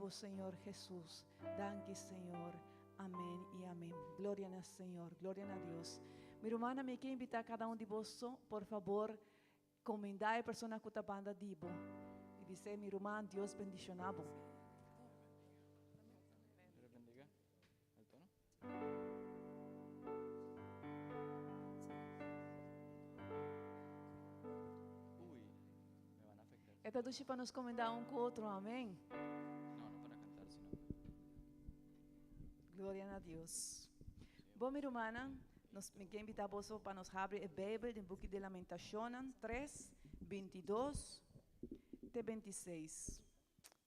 bo Señor Jesus. Danki Señor. Amen y amen. Gloria na Señor. Gloria na Dios. Mi rumannan, mi ke invita cada un di boso, por favor, Comendá e persona cu ta banda di bo y bis'é, Mi ruman, Dios bendicioná bo. E ta dushi pa nos comendá un cu otro, amén. Gloria na Dios. Bon, mi rumannan, nos mi ke invitá boso pa nos habri e Beibel den buki di Lamentashonnan 3, 22 te 26.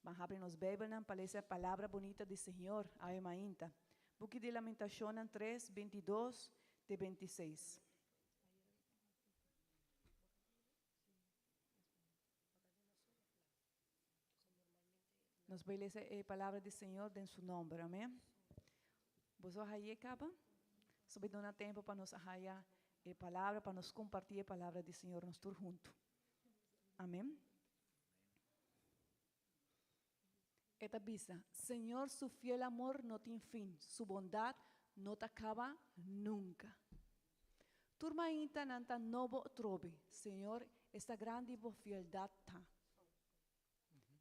Ban habri nos Beibelnan pa lesa e palabra bunita di Señor awe mainta. Buki di Lamentashonnan 3, 22 te 26. Nos bai lesa e palabra di Señor den su nomber, amén. Boso a haye caba? So bai duna tempo pa nos a haya e palabra, pa nos comparti e palabra di Señor nos tur hunto. Amén. E ta bisa, Señor su fiel amor no tin fin, su bondad no ta caba nunca. Tur mainta nan ta nobo otrobe, Señor, esta grandi bo fieldad ta.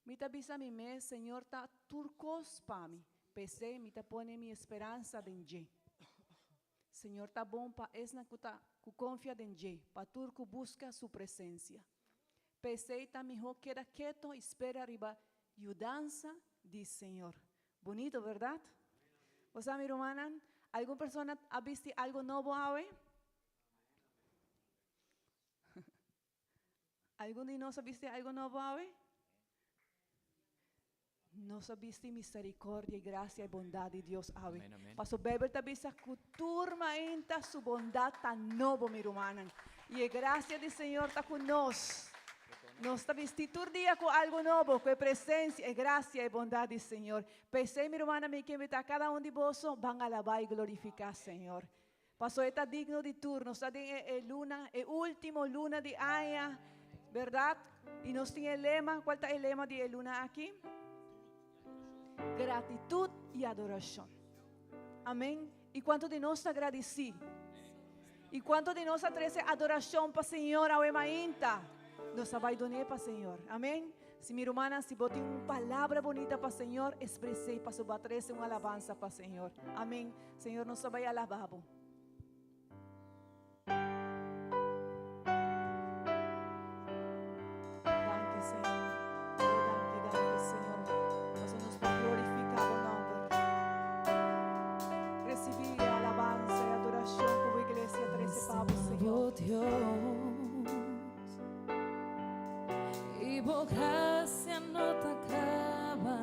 Mi ta bisa mi mes, Señor ta tur kos pa mi, p'esei mi ta pone mi esperansa den dje. Señor ta bon pa esnan ku ta ku konfia den dje, pa tur ku buska su presensia. P'esei ta mihó keda keto i spera riba yudansa di Señor. Bunito, bèrdat? Bo sa, mi rumannan, algun persona a bisti algu nobo awe? Algun di nos a bisti algo nobo awe? Nos a bisti misericordia y gracia y bondad di Dios awe. Amen, amen. Paso Bijbel ta bisa cu tur mainta su bondad ta nobo, mi rumannan. Y e gracia di Señor ta cu nos. Nos ta bisti tur dia cu algo nobo, cu e presencia, e gracia y bondad di Señor. P'esey, mi rumannan, mi ke invita cada un di boso, ban alaba y glorifica Señor. Paso e ta digno di tur. Nos ta den e e luna, e ultimo luna di aña, berdad? Y nos tin e lema, cual ta e lema di e luna aki? Gratitud y adoracion. Amen. Y cuanto di nos ta gradici? Y cuanto di nos a trece adoracion pa Señor awe mainta? Nos a bay dun'e pa Señor. Amen. Si mi rumannan, si bo tin un palabra bonita pa Señor, expres'e pasobra bo a trece un alabansa pa Señor. Amen. Señor, nos ta bai alabá bo. Danki, Señor. Oh, danki, danki, Señor. Pasobra nos por glorifiká bo nòmber. Resibí e alabansa i adorashon ku bo iglesia trese pa bo, Señor. Bo Dios, i bo grasia no ta kaba.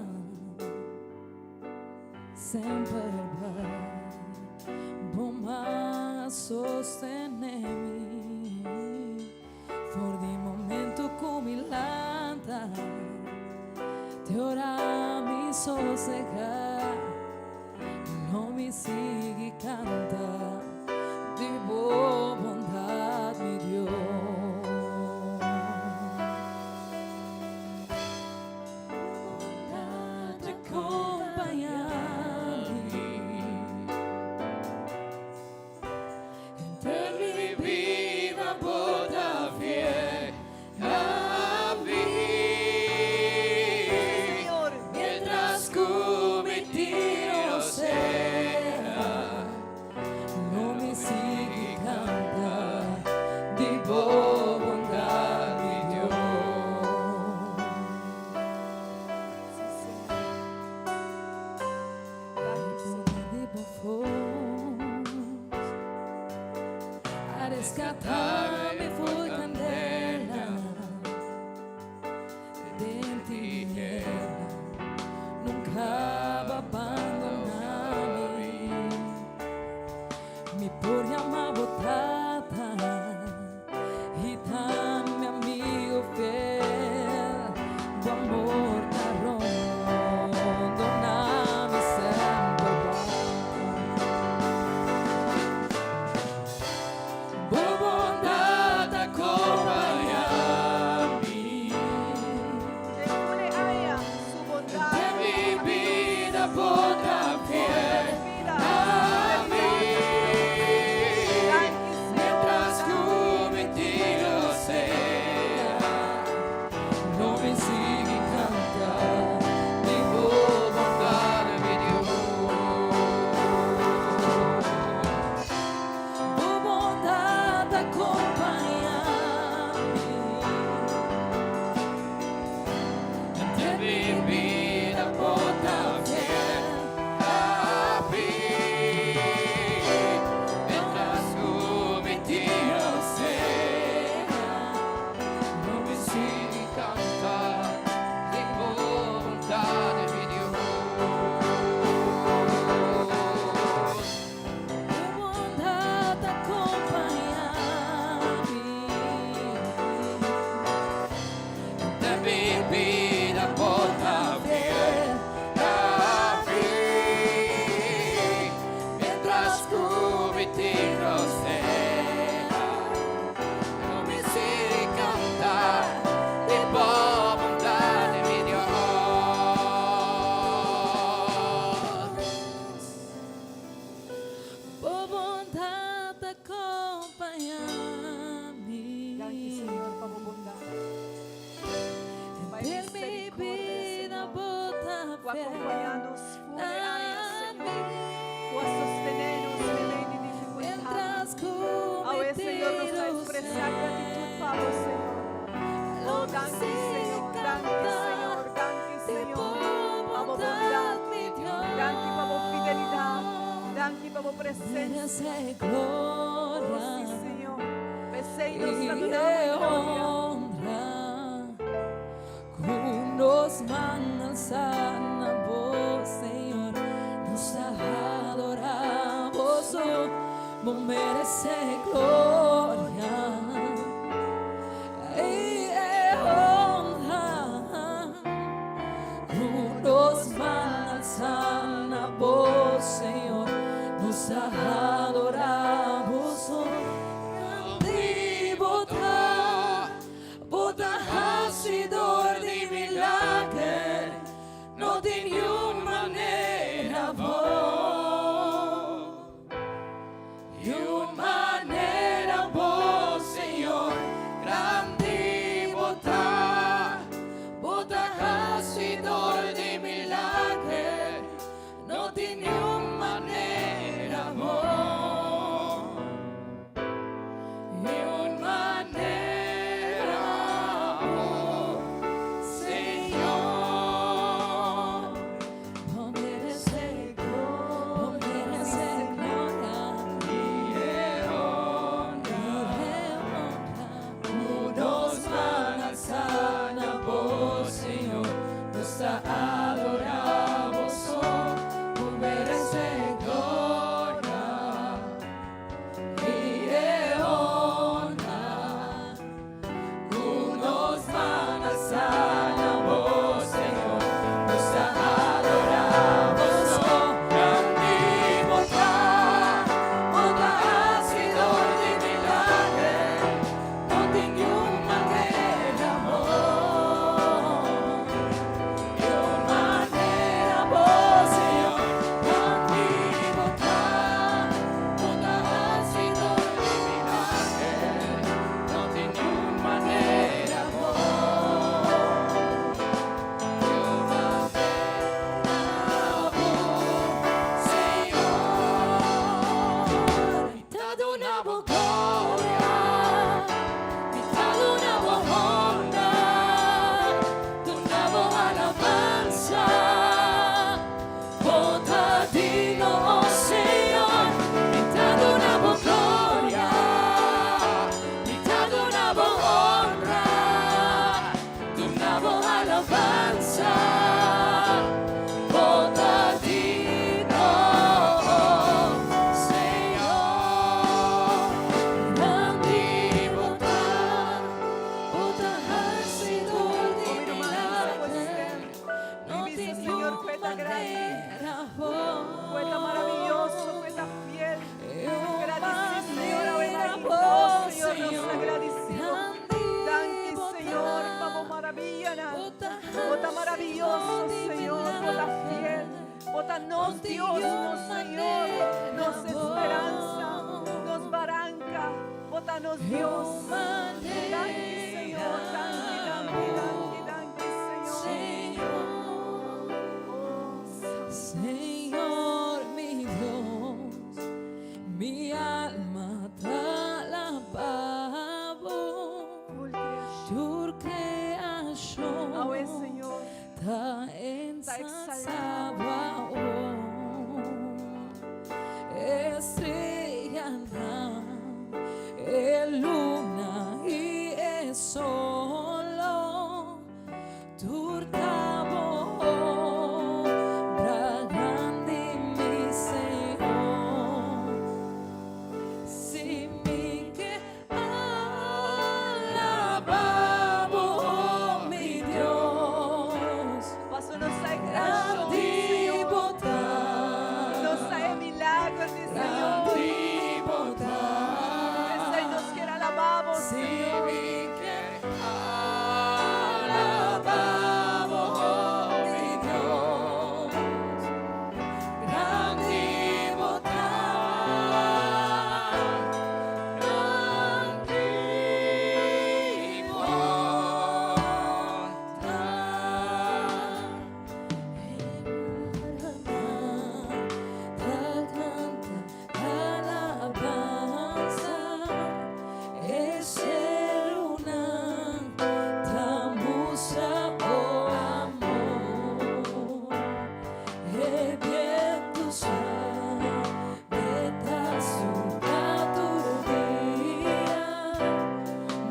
Semper bai bo man a sostene mi For di momento ku mi lanta te ora mi sosega Lo mi sigui kanta di bo bondat mi Dios. Bo ta fiel na mi. Mientras ku mi tin rosea, lo mi sigui kanta di bo bondat, mi Dios. Bo bondat kompañá mi. Den mi bida bo ta fiel na mi. Mientras ku mi tin rosea, lo mi sigui kanta di bo bondat, mi Dios. Bo bondat kompañá mi. Den mi bida bo ta fiel na mi. Mientras ku mi tin rosea, lo mi sigui kanta di bo bondat, mi Dios. Bo bondat kompañá mi. Danki, Señor, pa bo bondat. Pa Den mi misericordia, bida Señor. bo ta Ku a kompañá nos full na aña, Señor. mi. Ku a sostené nos den medio di difikultat. Mientras ku Awe, mi Señor, nos ta ekspresá gratitut pa bo, Señor. Oh, danki, Señor. Danki, Señor. Danki, Señor. Pa bo bondat. Danki pa bo fidelidat. Danki pa bo presensia. Merese Oh, gloria sí, Señor. P'esei nos i ta duna gloria. honra. Ku nos man alsá na bo, Señor, nos adorá Bo, Bo meresé gloria i honra. Ku nos man alsá na bo, Señor, nos adorá Bo. Grandi Bo ta, Bo ta hasidó di milager, no tin niun manera Bo. Niun manera Bo, Señor, grandi Bo ta, Bo ta hasidó di milager, no tin niun manera Bo. Niun manera Bo, Señor. Bo meresé, Bo meresé gloria I honra. I honra. Ku nos man alsá na bo, Señor, nos ta adorá Bo, Bo meresé gloria i honra. Ku nos man alsá na bo, Señor, nos ta adorá Bo. Grandi Bo ta, Bo ta hasidó di milager, no tin niun manera Bo. Niun manera Bo, Señor, grandi Bo ta, Bo ta hasidó di milager, no tin niun manera Bo. Niun manera Bo, Señor. Mi ta duna Bo gloria, mi ta duna Bo honra, duna Bo alabansa. Bo ta digno, oh Señor, mi ta duna Bo gloria, mi ta duna Bo honra, duna Bo alabansa. Bo ta digno, Señor. Grandi Bo ta, Bo ta hasidó di Oh, mi ruman, milager, no Bisa, tin Señor, niun ku ta grandi. manera Bo. Ku ta maravioso, ku ta fiel. Gradisí, Señor, awe manera Oh, Señor, nos ta gradisí. Danki, Bo Señor, ta, pa bo maravianan. Bo ta Bo ta maravioso, Señor, bo ta fiel. Bo ta nos Dios, nos Señor, nos speransa, nos baranka. Bo ta nos Dios. Danki, Señor. Danki, danki, danki, danki, Señor. Oh, Señor mi Dios, mi alma ta alabá Bo. Full creashon. Tur creacion Awe, Señor. Ta exaltá. ensaltá Bo. Streanan, e luna i e solo, tur ta Bo obra grandi, mi Señor. Si mi ke alabá Bo, mi Dios, Paso nos ta creashon, grandi Señor. Bo ta, Nos ta e milager di Señor. grandi Bo ta. P'esei nos ke alabá Bo, Si Señor. mi ke alabá Bo, mi Dios, grandi Bo ta, grandi Bo ta. Ta kanta alabansa, e serunan ta mustra Bo amor, e bientu suave ta supla tur dia,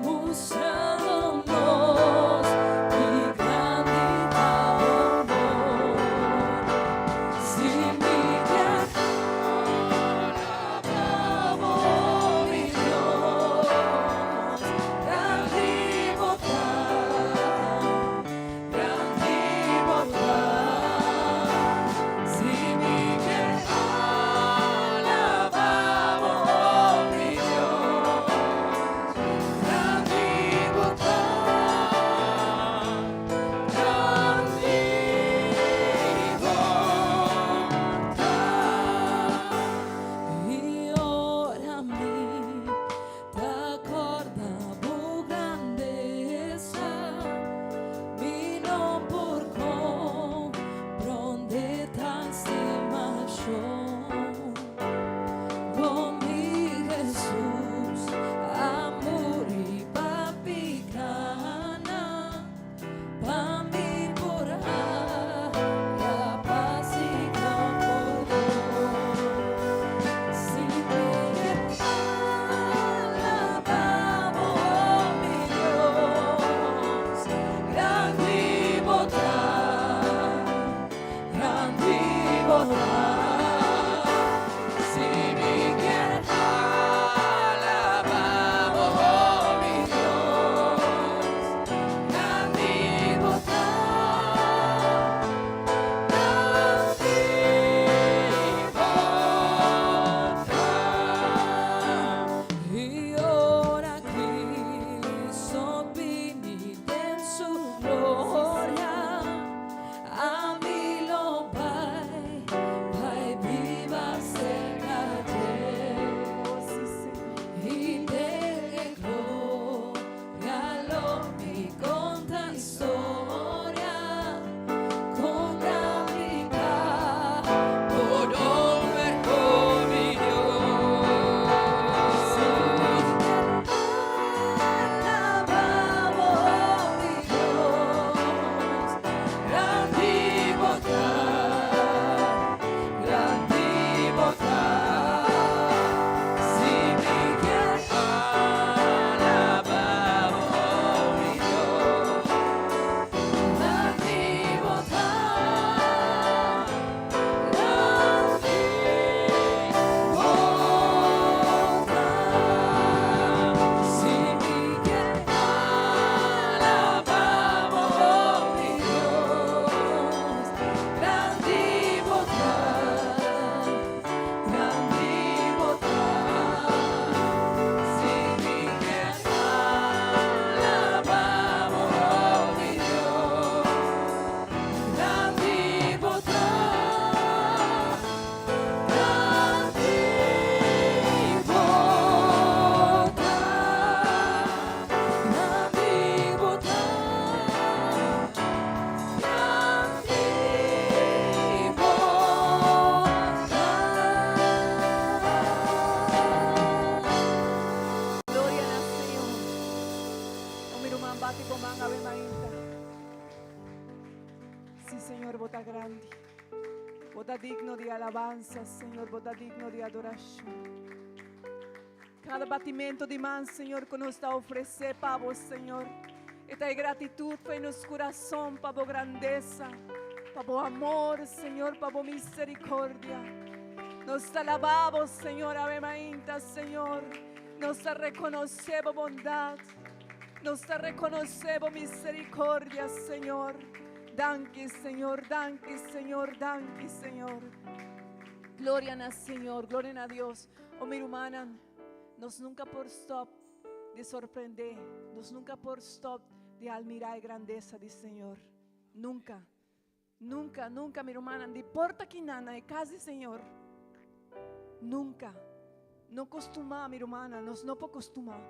mustrando nos ki grandi ta Bo amor. Si mi ke alabá Bo, mi Dios, grandi Bo ta, grandi Bo ta. Si mi ke alabá Bo, mi Dios, grandi Bo ta, grandi Bo ta. I ora mi ta kòrda Bo grandesa, mi no por komprondé tal stimashon. Kon mi Jesus a muri pa pikánan, pa mi por haña pas i pordon. Si mi ke alabá Bo, mi Dios, grandi Bo ta, grandi Bo ta. Si mi ke alabá Bo, mi Dios, grandi Bo ta, grandi Bo ta. I ora Cristo bini den su gloria, ami lo bai pa Bo ta digno di alabansa, Señor, Bo ta digno di adoracion. Cada batimento di man, Señor, cu nos ta ofrece pa Bo, Señor, e ta e gratitud pa nos curason, pa Bo grandeza, pa Bo amor, Señor, pa Bo misericordia. Nos ta alaba Bo, Señor, awe mainta, Señor. Nos ta reconoce Bo bondad. Nos ta reconoce Bo misericordia, Señor. Danki, Señor, danki, Señor, danki, Señor. Gloria na Señor, gloria na Dios. O mi rumannan, nos nunca por stop di sorprende, nos nunca por stop di almira e grandeza di Señor. Nunca, nunca, nunca, mi rumannan, di porta kinan na e cas di Señor. Nunca. No costuma, mi rumannan, nos no por costuma.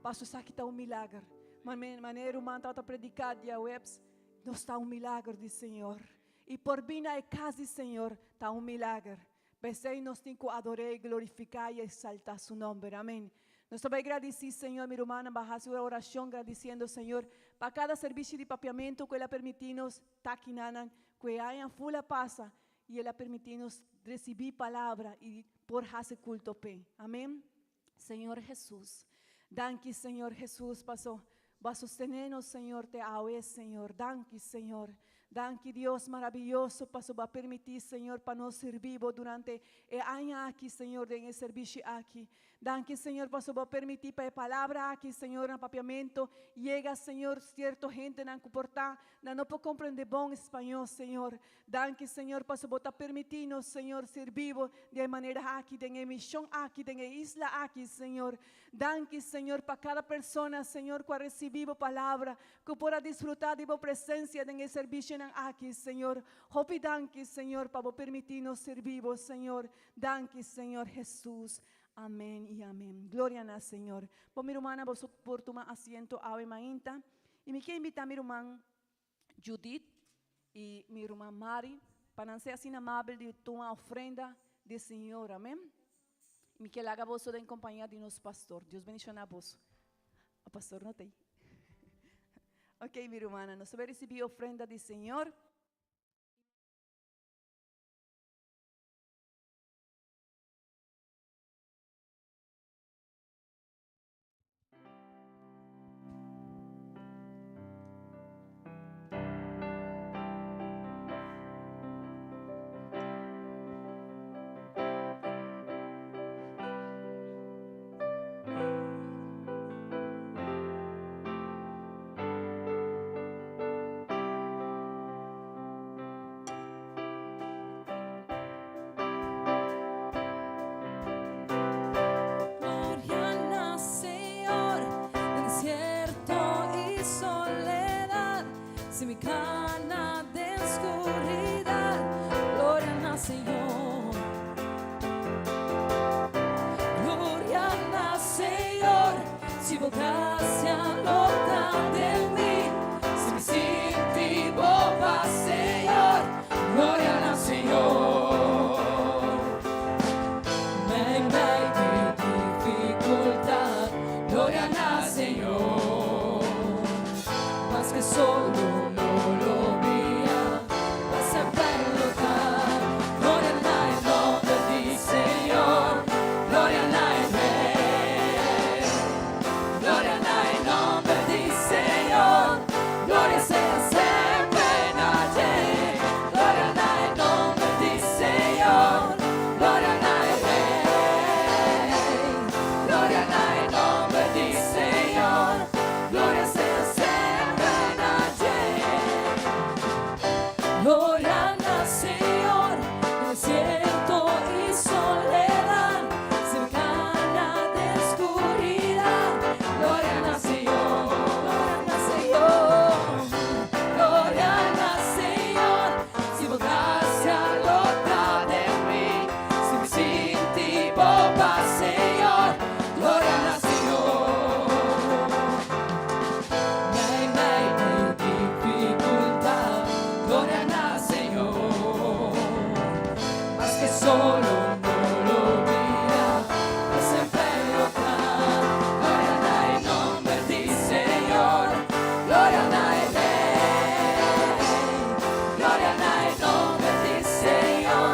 Paso esaki ta un milager. Manera e ruman tabata predica diahuebs, nos ta un milager di Señor. Y por bin na e cas di Señor ta un milager. P'esei nos tin cu ador'é y glorificá y exaltá Su nomber. Amén. Nos ta bay gradicí Señor, mi rumannan, ba haci un oracion gradiciendo Señor pa cada servicio di papiamento cu El a permití nos ta akinanan, cu e aña ful a pasa y El a permití nos recibí palabra y por haci culto p'E. Amén. Señor Jesús. Danki Señor Jesús paso Bo a sostene nos Señor te awe Señor. Danki Señor. Danki Dios maraviyoso paso Bo a permiti Señor pa nos sirbi Bo durante e aña aki Señor den e servishi aki. Danki Señor paso Bo a permiti pa e palabra aki Señor na papiamento yega Señor cierto hendenan cu por ta nan no por comprende bon español Señor. Danki, Señor, pasobra Bo ta permití nos, Señor, sirbí Bo di e manera aki, den e mishon aki, den e isla aki, Señor. Danki, Señor, pa kada persona, Señor, ku a risibí Bo palabra, ku por a disfrutá di Bo presensia den e serbisionan aki, Señor. Hopi danki, Señor, pa Bo permití nos sirbí Bo, Señor. Danki, Señor Hesus. Amén i amén. Gloria na Señor. Bo, mi rumannan, boso por tuma asiento awe mainta. I mi ke invitá mi ruman Judith i mi ruman Mari pa nan sea asina amabel di tuma ofrenda di Señor. Amen. Mi ke laga boso den compañia di nos pastor. Dios bendiciona boso. A pastor no ta ei. Ok, mi rumannan, nos ta bai ricibi ofrenda di Señor. Gloria na Señor den desierto y soledad, si mi cana den scuridad, gloria na Señor. Gloria na Señor, si bo gracia lo ta den mi, si mi sinti bo paz, Señor, gloria na Señor. Meimei di dificultad, gloria na Señor. Maske solo no lo bria, pa semper lo ta. Gloria na e nomber di Señor, gloria na e Rey. Gloria na e nomber di Señor, gloria sea semper na dje. Gloria na e nomber di Señor, gloria na e Rey. Gloria na e nomber di Señor, gloria sea semper na dje. Gloria na Señor, den desierto y soledad, si mi cana den scuridad, gloria na Señor, gloria na Señor. Gloria na Señor, si bo gracia lo ta den mi, si mi sinti bo paz, Señor, gloria na Señor. Meimei di dificultad, gloria na Señor. Maske solo no lo bira, pa semper lo ta. Gloria na e nomber di Señor, gloria na e Rey. Gloria na e nomber di Señor,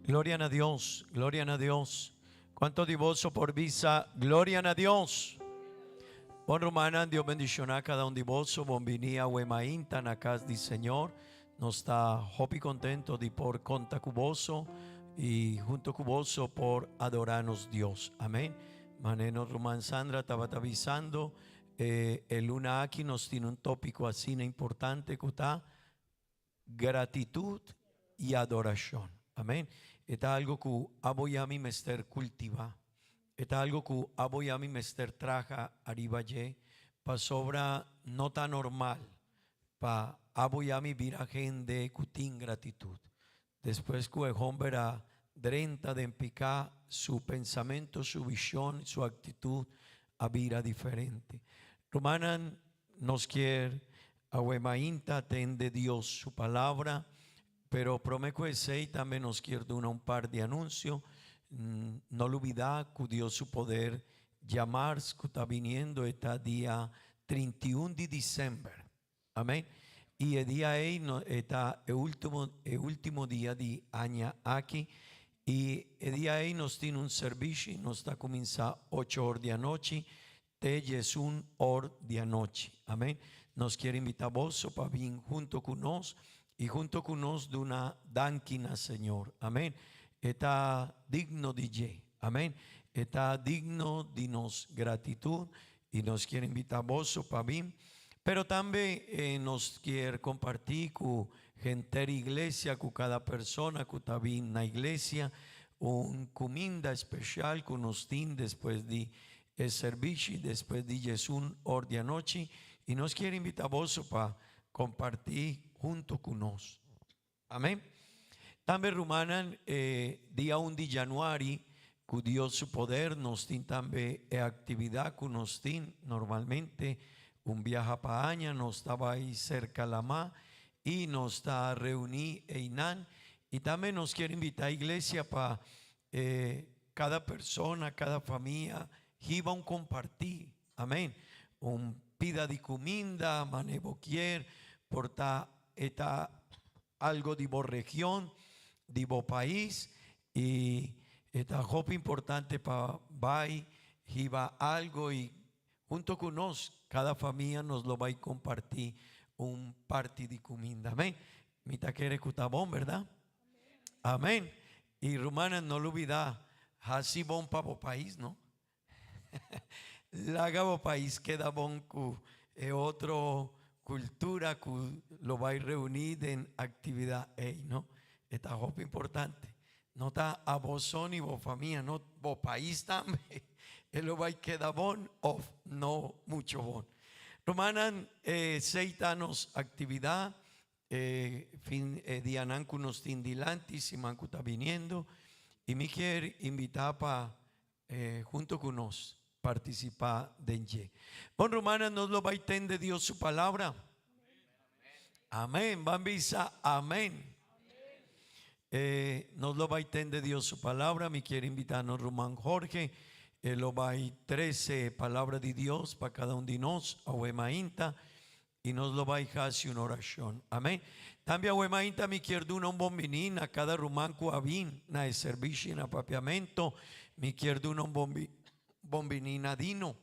Gloria na Dios, gloria na Dios. Kuantu di boso por bisa, gloria na Dios? Bon rumannan, Dios bendishoná kada un di boso. Bon bini awe mainta na kas di Señor. Nos ta hopi kontentu di por konta ku boso i huntu ku boso por adorá nos Dios. Amén. Manera nos ruman Sandra tabata bisando, e e luna aki nos tin un tópiko asina importante ku ta Gratitud i adorashon. Amen. E ta algo ku abo i ami mester kultivá. E ta algo ku abo i ami mester traha ariba dje, pasobra no ta normal pa abo i ami bira hende ku tin gratitud. Despues ku e homber a drenta den piká, su pensamentu, su vishon, su aktitut a bira diferente. Rumannan, nos kier awe mainta tende Dios su palabra, pero promé ku esei tambe nos kier duna un par di anunsio. No lubidá ku Dios su poder djamars ku ta biniendo e ta dia 31 di disèmber. Amén. I e dia ei no e ta e ultimo e ultimo dia di aña aki i e dia ei nos tin un servishi, nos ta kuminsá ocho or di anochi te diesun or di anochi. Amén. Nos kier invitá boso pa bin hunto ku nos i hunto ku nos duna danki na Señor. Amén. E ta digno di dje. Amén. E ta digno di nos gratitut I nos kier invitá boso pa bin, pero tambe nos kier kompartí ku henter iglesia, ku kada persona ku ta bin na iglesia, un kuminda espesial ku nos tin despues di e serbishi, despues di diesun or di anochi. I nos kier invitá boso pa kompartí huntu ku nos. Amén. Tambe rumannan e dia un di januari cu Dios su poder nos tin tambe e actividad cu nos tin normalmente un biaha pa aña nos ta bay cerca lama y nos ta reuni eynan y tambe nos kier invita iglesia pa e cada persona cada famia hiba un comparti Amén. Un pida di cuminda, mane bo kier, por ta e ta algo di bo region, di bo pais y e ta hopi importante pa bay hiba algo y hunto cu nos, cada famia nos lo bay comparti un parti di cuminda. Amén. Mi ta kere cu ta bon, berdad? Amén. Y rumannan no lubida haci bon pa bo pais, no? Laga bo pais keda bon ku e otro kultura ku lo bai reuní den aktividat ei, no? E ta hopi importante. No ta abo so ni bo famia, no, bo pais tambe. E lo bai keda bon òf no mucho bon. Rumannan, esei ta nos aktividat E fin e dianan ku nos tin dilanti, siman ku ta biniendo, i mi kier invitá pa hunto ku nos partisipá den dje. Bon rumannan, nos lo bai tende Dios su palabra. Amén. Ban bisa amén. Nos lo bai tende Dios su palabra. Mi kier invitá nos ruman Jorge. E lo bai trese palabra di Dios pa kada un di nos awe mainta. I nos lo bai hasi un orashon. Amén. Tambe awe mainta mi kier duna un bon biní na kada ruman ku a bin na e serbishi na Papiamento. Mi kier duna un bon bon biní na Dino.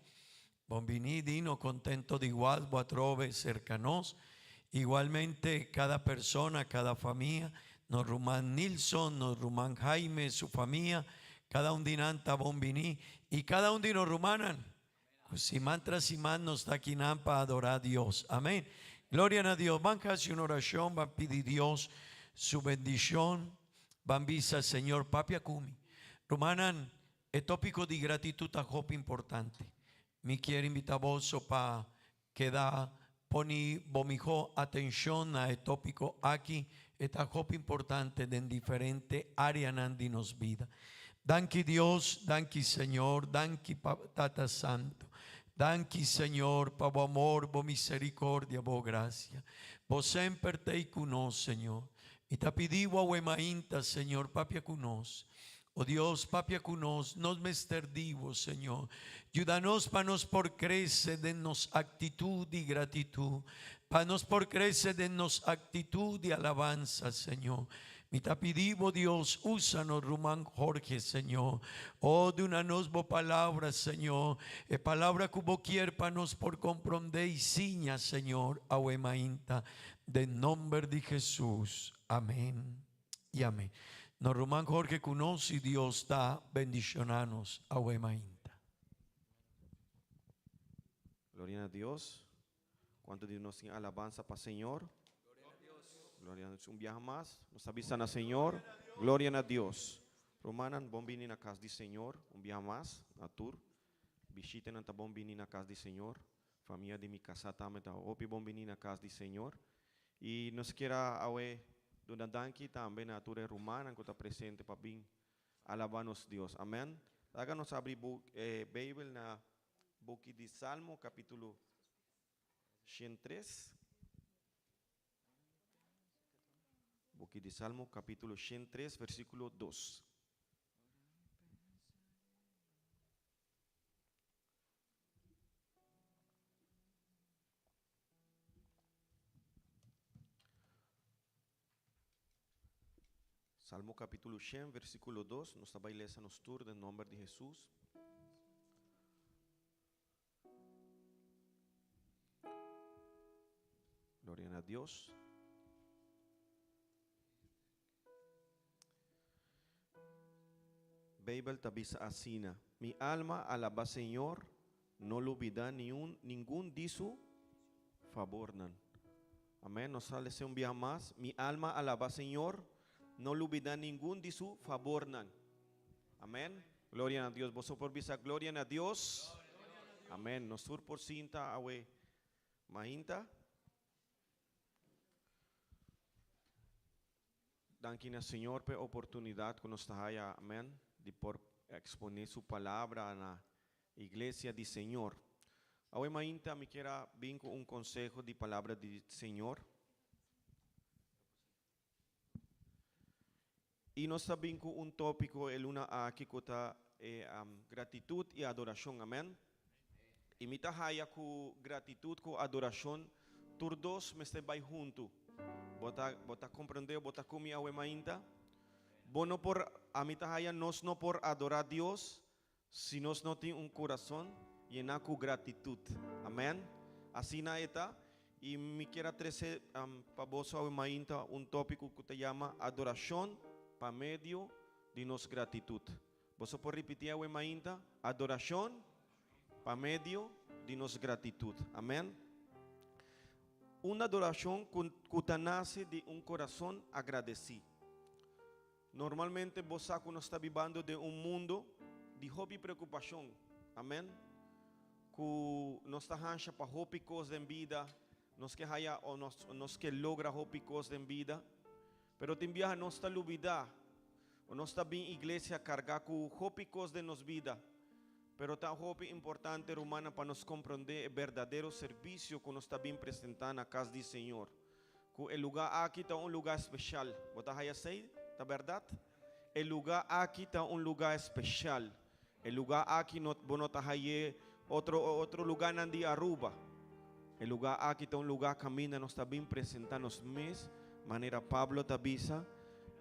Bon biní Dino, kontento di wak bo atrobe serka nos. Igualmente kada persona, kada famia, nos ruman Nilson, nos ruman Jaime, su famia, kada un di nan ta bon biní. I kada un di nos rumannan. Ku siman tras siman nos ta akinan pa adorá Dios. Amén. Gloria na Dios. Ban hasi un orashon, ban pidi Dios su bendishon. Ban bisa, Señor, papia ku mi. Rumannan, e tópiko di gratitut ta hopi importante. Mi kier invitá boso pa keda poni bo mihó atenshon na e tópiko aki. E ta hopi importante den diferente áreanan di nos bida. Danki Dios, danki Señor, danki pa Tata Santu. Danki Señor pa bo amor, bo misericordia, bo gracia. Bo semper ta ei ku nos, Señor. Mi ta pidi bo awe mainta, Señor, papia ku nos. O Dios, papia ku nos, nos mester di bo, Señor. Yuda nos pa nos por krese den nos aktitut di gratitut, pa nos por krese den nos aktitut di alabansa, Señor. Mi ta pidi bo Dios, usa nos ruman Jorge, Señor. Oh, duna nos bo palabra, Señor. E palabra cu bo kier pa nos por comprende y siña, Señor, awe mainta. Den nomber di Jesus. Amen y amen. Nos ruman Jorge cu nos y Dios ta bendiciona nos awe mainta. Gloria na Dios. Cuanto di nos tin alabanza pa Señor? Gloria na Dios. Un biaha mas, nos ta bisa na Señor, Gloria na Dios. Rumannan, bon bini na cas di Señor, un biaha mas, na tur. Bishitanan ta bon bini na cas di Señor. Famia di mi casá tambe ta hopi bon bini na cas di Señor. Y nos kier a awe duna danki tambe na tur e rumannan cu ta presente pa bin alaba nos Dios. Amen. Laga nos abri e Bijbel na Buki di Salmo capítulo 103. Buki di Salmo capítulo 103 versículo 2. Salmo capítulo 100, versículo 2. Nos ta bai lesa nos tur den nomber di Jesús. Gloria na Dios. Bijbel ta bisa asina, Mi alma alaba Señor, no lubida niun ningun di su fabornan. Amen. Nos ta lesa un biaha mas, Mi alma alaba Señor, no lubida ningun di su fabornan. Amen. Gloria na Dios. Boso por bisa gloria na Dios? Amen. Nos tur por sinta awe mainta. Danki na Señor p'e oportunidad cu nos ta haya, amen, di por expone Su Palabra na Iglesia di Señor. Awe mainta mi kier a bin cu un conseho di Palabra di Señor. Y nos ta bin cu un topico e luna aki cu ta e gratitud y adoracion, amen. Y mi ta haya cu gratitud cu adoracion tur dos mester bay hunto. Bo ta, bo ta comprende, bo ta cu mi awe mainta? Bo no por, ami ta haya nos no por adora Dios si nos no tin un curason yena cu gratitud. Amen. Asina e ta. Y mi kier a trece pa boso awe mainta un topico cu ta yama adoracion pa medio di nos gratitud. Boso por ripiti awe mainta? Adoracion pa medio di nos gratitud. Amen. Un adoracion cu, cu ta nace di un corazon agradeci. Normalmente bo sa cu nos ta bibando den un mundo di hopi preocupacion. Amen. Cu nos ta hansha pa hopi cos den bida, nos ke haya o nos, nos ke logra hopi cos den bida. Pero tin biaha nos ta lubida O nos ta bin iglesia kargá ku hopi kos den nos bida, pero ta hopi importante, rumannan, pa nos komprondé e berdadero servisio ku nos ta bin presentá na kas di Señor. Ku e lugá aki ta un lugá speshal. Bo ta haya esei? Ta bèrdat? E lugá aki ta un lugá speshal. E lugá aki no bo no ta hay'é otro otro lugánan di Aruba. E lugá aki ta un lugá kaminda nos ta bin presentá nos mes, manera Pablo ta bisa,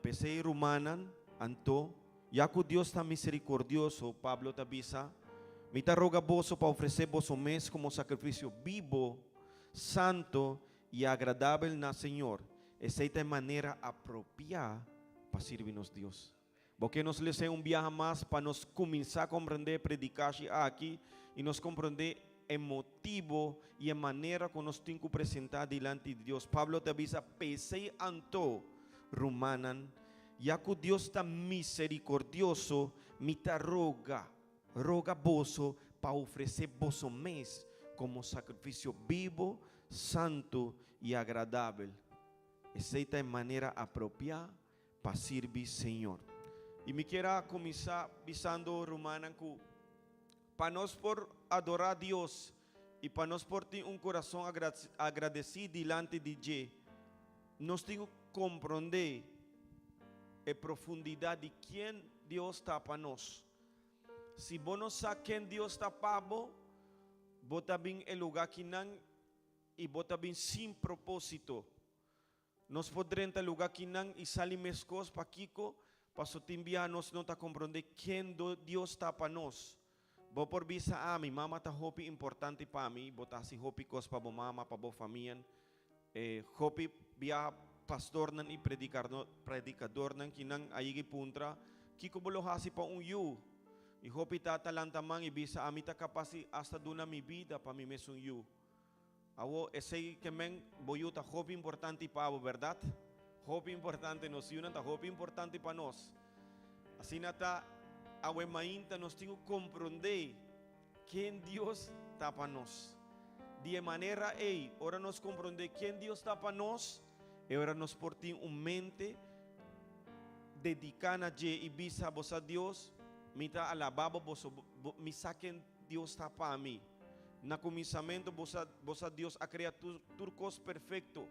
P'esei rumannan, anto, ya ku Dios ta miserikordioso, Pablo ta bisa, mi ta roga boso pa ofresé boso mes komo sakrifisio bibo, santo i agradabel na Señor. Esei ta e manera apropiá pa sirbi nos Dios. Bo ke nos les'é un biaha mas pa nos kuminsá komprendé e predikashi aki i nos komprendé e motibu i e manera ku nos tin ku presentá dilanti di Dios. Pablo ta bisa, P'esei anto, rumannan, ya ku Dios ta miserikordioso, mi ta roga, roga boso pa ofresé boso mes komo sakrifisio bibu, santu i agradabel. Esei ta e manera apropiá pa sirbi Señor. I mi kier a kuminsá bisando rumannan ku pa nos por adorá Dios i pa nos por tin un kurason agradesí dilanti di dje, nos tin ku komprondé e profundidat di ken Dios ta pa nos. Si bo no sa ken Dios ta pa bo, bo ta bin e lugá kinan i bo ta bin sin propósito. Nos por drenta lugá kinan i sali meskos, pakiko? Paso tin biaha nos no ta komprondé ken Dios ta pa nos. Bo por bisa ami, mama ta hopi importante pa mi, bo ta hasi hopi kos pa bo mama, pa bo famianan. E hopi biaha pastornan i predikadornan kinan a yega i puntra, Kiko bo lo hasi pa un yu? I hopi tata lanta man i bisa, Ami ta kapas di asta duna mi bida pa mi mesun yu. Awo, esei ke men bo yu ta hopi importante pa bo, bèrdat? Hopi importante, nos yunan ta hopi importante pa nos. Asina ta, awe mainta nos tin ku komprondé ken Dios ta pa nos. Di e manera ei, ora nos komprondé ken Dios ta pa nos, e ora nos por tin un mente dediká na dje i bisa, Bo sa Dios, mi ta alabá bo, boso, mi sa ken Dios ta pa mi. Na kuminsamentu bo sa, bo sa Dios a krea tur, tur kos perfekto.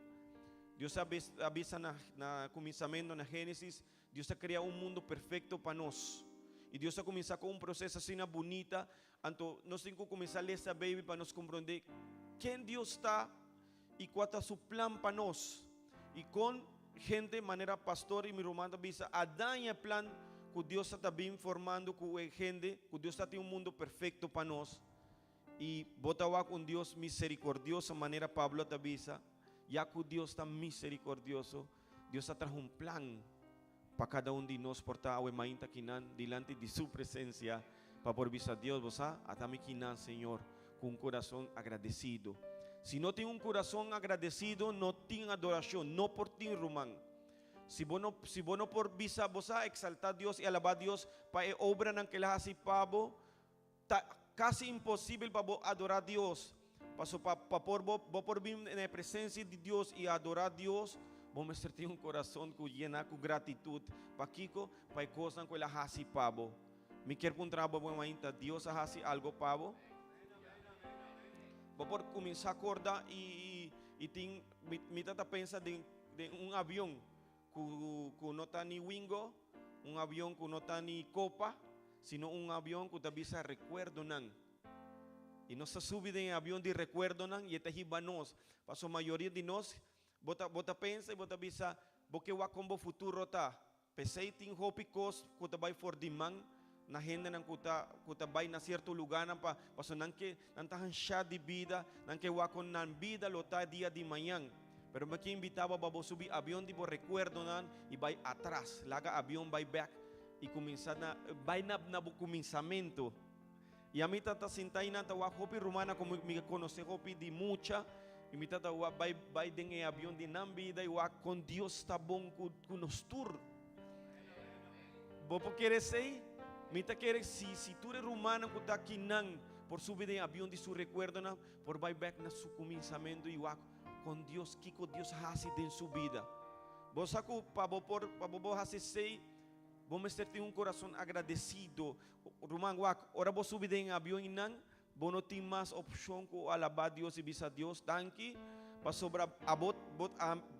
Dios a a bisa na, na kuminsamentu, na Génesis, Dios a krea un mundu perfekto pa nos. I Dios a kuminsá ku un proseso asina bunita, anto nos tin ku kuminsá lesa Beibel pa nos komprondé ken Dios ta i kua ta su plan pa nos. I kon hende manera pastor i mi ruman ta bisa a daña e plan ku Dios ta bin formando ku e hende, ku Dios ta tin un mundu perfekto pa nos. I bo ta wak un Dios miserikordioso manera Pablo ta bisa, ya ku Dios ta miserikordioso, Dios a traha un plan pa kada un di nos por ta awe mainta kinan dilanti di su presensia pa por bisa Dios, bo sa, ata mi kinan, Señor, ku un kurason agradesido. Si no tin un kurason agradesido, no tin adorashon, no por tin ruman. Si bo no, si bo no por bisa, bo sa, eksaltá Dios i alabá Dios pa e obranan ku El a hasi pa bo, Ta casi imposibel pa bo adora Dios. Paso pa pa por bo bo por bin na e presencia di Dios y adora Dios, bo mester tin un corazon cu yena cu gratitud. Pakico? Pa e cosnan cu El a haci pa bo. Mi kier puntra bo buen mainta, Dios a haci algo pa bo? Bo por cuminsa corda y y y tin mi mi ta ta pensa den den un avion cu cu no ta ni Wingo, un avion cu no ta ni Copa, sino un avion cu ta bisa recuerdonan. Y nos ta subi den e avion di recuerdonan y e ta hiba nos. Paso mayoria di nos, bo ta, bo ta pensa y bo ta bisa, bo ke wak con bo futuro ta. P'esey tin hopi cos cu ta bay for di man na hendenan cu ta, cu ta bay na cierto lugarnan pa, paso nan ke, nan ta hansha di bida, nan ke wak con nan bida lo ta dia di mañan. Pero mi ke invita bo pa bo subi avion di bo recuerdonan y bay atras, laga avion bay bek y cuminsa na, bay na, na bo cuminsamento. Y ami ta ta sinta y nan ta wak hopi rumannan cu mi, mi conoce hopi di mucha y mi ta ta wak bay, bay den e avion di nan bida y wak con Dios ta bon cu, cu nos tur. Bo por kere esey? Mi ta kere si, si tur e rumannan cu ta akinan por subi den avion di su recuerdonan, por bay bek na su cuminsamento y wak con Dios, kico Dios haci den su bida. Bo sa cu pa bo por, pa bo por haci esey, bo mester tin un corazon agradecido. Ruman, wak, ora bo subi den avion y nan, bo no tin mas opcion cu alaba Dios y bisa Dios danki, pasobra abo, bo,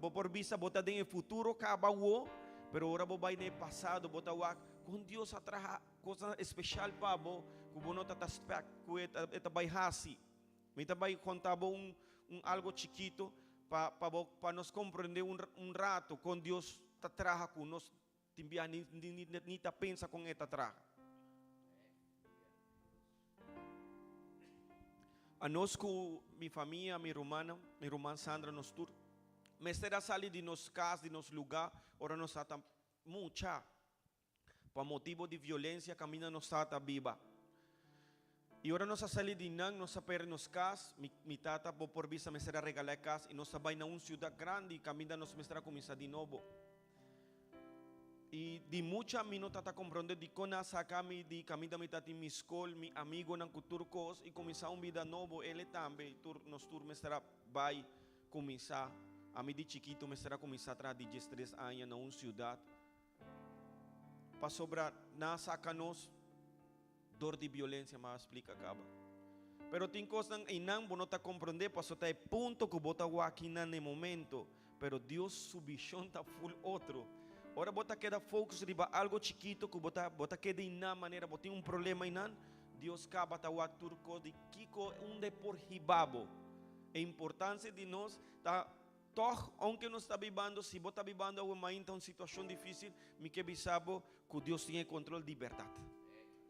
bo por bisa bo ta den e futuro caba awo, pero ora bo bay den e pasado, bo ta wak con Dios a traha cosnan especial pa bo, cu bo no ta ta spect cu e ta, e ta bay haci. Mi ta bai konta bo un un algo chikito pa pa bo pa nos komprende un un rato kon Dios ta traha ku nos tin bia ni ni ni ta pensa kon e ta traha. Anos ku mi famia, mi rumannan, mi ruman Sandra, nos tur mester a sali di nos kas, di nos lugá ora nos ta mucha. Pa motibo di violencia caminda nos tata biba. Y ora nos a sali di nan, nos a perde nos cas. Mi, mi tata, bo por bisa, mester a regala e cas y nos a bay na un ciudad grandi caminda nos mester a cuminsa di nobo. Y di mucha mi no tata comprende dicon a saca mi di caminda mi tatin mi scol, mi amigonan cu tur cos y cuminsa un bida nobo. Ele tambe, tur, nos tur mester a bay cuminsa. Ami di chikito mester a cuminsa traha di diestres aña na un ciudad. Pasobra nan a saca nos dor di violencia, mi a splica caba. Pero tin cosnan einan bo no ta comprende paso ta e punto cu bo ta wak einan na e momento. Pero Dios su vision ta full otro. Ora bo ta keda focus riba algo chikito cu bo ta bo ta keda einan manera bo tin un problema einan, Dios caba ta wak tur cos di kico unda e por hiba bo. E importancia di nos ta. Tòg, ounke nos ta bibando, si bo ta bibando awe mainta un situashon difísil, mi ke bisa bo ku Dios tin e kontrol di bèrdat.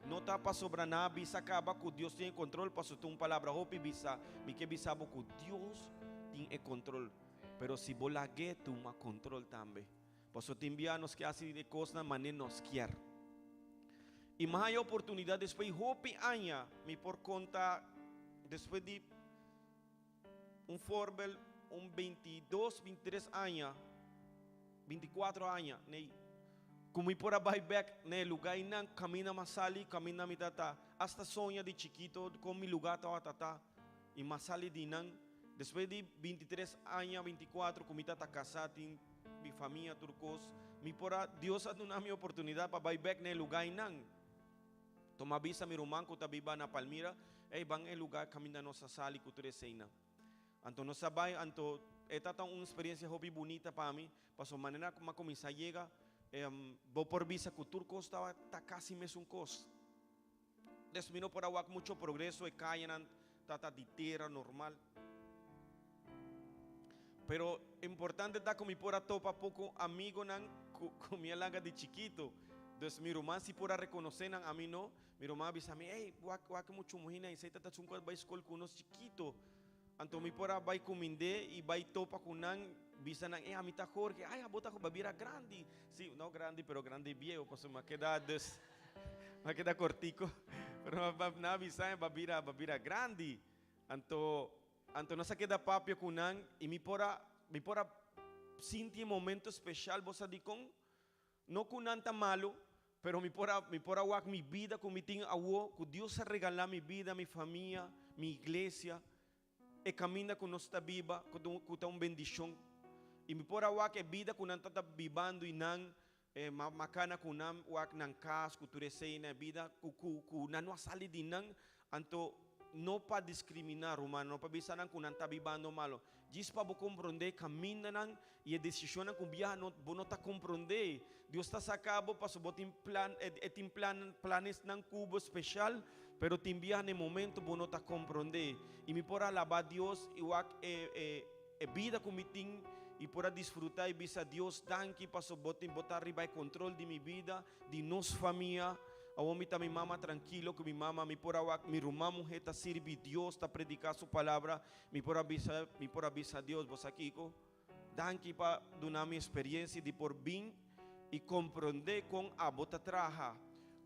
No ta pasobra nan a bisa kaba ku Dios tin e kontrol, pasobra ta un palabra hopi bisa. Mi ke bisa bo ku Dios tin e kontrol, pero si bo lag'é tuma kontrol tambe. Pasobra tin bia nos ke hasi e kosnan manera nos kier. I mi haña oportunidat despues di hopi aña, mi por konta despues di Un voorbeeld, un 22, 23 aña, 24 aña, nee, ku mi por a bai bek na e lugá einan, kaminda m'a sali, kaminda mi ta ta, hasta soña di chikito kon mi lugá tabata ta, i m'a sali di nan. Despues di 23 aña, 24, ku mi ta ta kasá, tin mi famia, tur kos, mi por a, Dios a duna mi oportunidat pa bai bek na e lugá einan. Toma bisa mi ruman ku ta biba na Palmira, Ey, ban e lugá kaminda nos a sali ku tur eseinan. Anto nos a bai, anto e ta ta un eksperensia hopi bunita pa mi, pasobra manera ku mi a kuminsá yega, bo por bisa ku tur kos tabata kasi mesun kos. Des mi no por a wak mucho progreso, e kayanan ta ta di tera normal. Pero importante ta ku mi por a topa poko amigonan ku mi a laga di chikitu. Dus mi ruman si por a rekonosé nan, ami no. Mi ruman a bisa mi, Ey, wak, wak e muchu muhina esei ta ta chun ku a bai skol ku nos chikitu. Anto mi por a bai kumind'é i bai topa ku nan, bisa nan, Ey, ami ta Jorge. Ay, abo ta Jorge, bo a bira grandi. Si, no grandi, pero grandi bieu, pasobra mi a keda dus, mi a keda kortiku. Pero nan a bisa mi, bo a bira, bo a bira grandi. Anto, anto nos a keda papia ku nan i mi por a, mi por a sinti e momento speshal, bo sa dikon? No ku nan ta malu, pero mi por a mi por a wak mi bida ku mi tin awo, ku Dios a regalá mi bida, mi famia, mi iglesia, e kaminda ku nos ta biba, ku ta ku ta un bendishon. I mi por a wak e bida ku nan ta ta bibando i nan e ma makana ku nan wak nan kas ku tur esei na e bida ku ku ku nan no a sali di nan, anto no pa diskriminá ruman, no pa bisa nan ku nan ta bibando malu. Djis pa bo komprondé kamindanan i e desishonnan ku biaha no bo no ta komprondé. Dios ta saka bo pasobra bo tin plan e tin plan planesnan ku bo speshal, pero tin biaha na e momento bo no ta komprondé. I mi por alabá Dios i wak e e e bida ku mi tin i por a disfrutá i bisa Dios danki pasobra bo tin bo ta riba e kontrol di mi bida, di nos famia. Awor mi ta mi mama trankilo ku mi mama mi por a wak mi ruman muhé ta sirbi Dios ta prediká su palabra. Mi por a bisa, mi por a bisa Dios, bo sa kiko? Danki pa duna mi experiencia di por bin y comprende con abo ta traha.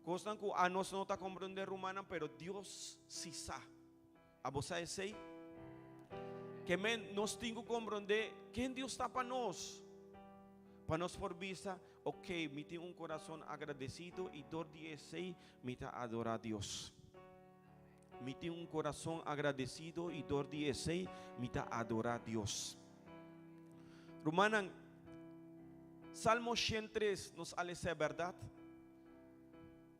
Cosnan cu anos no ta comprende rumannan, pero Dios si sa. Abo sa esey? Ke men nos tin cu comprende ken Dios ta pa nos. Pa nos por bisa, ok, mi tin un corazon agradecido y door di esey mi ta adora Dios. Mi tin un corazon agradecido y door di esey mi ta adora Dios. Rumannan, Salmo 103 nos a lesa e berdad?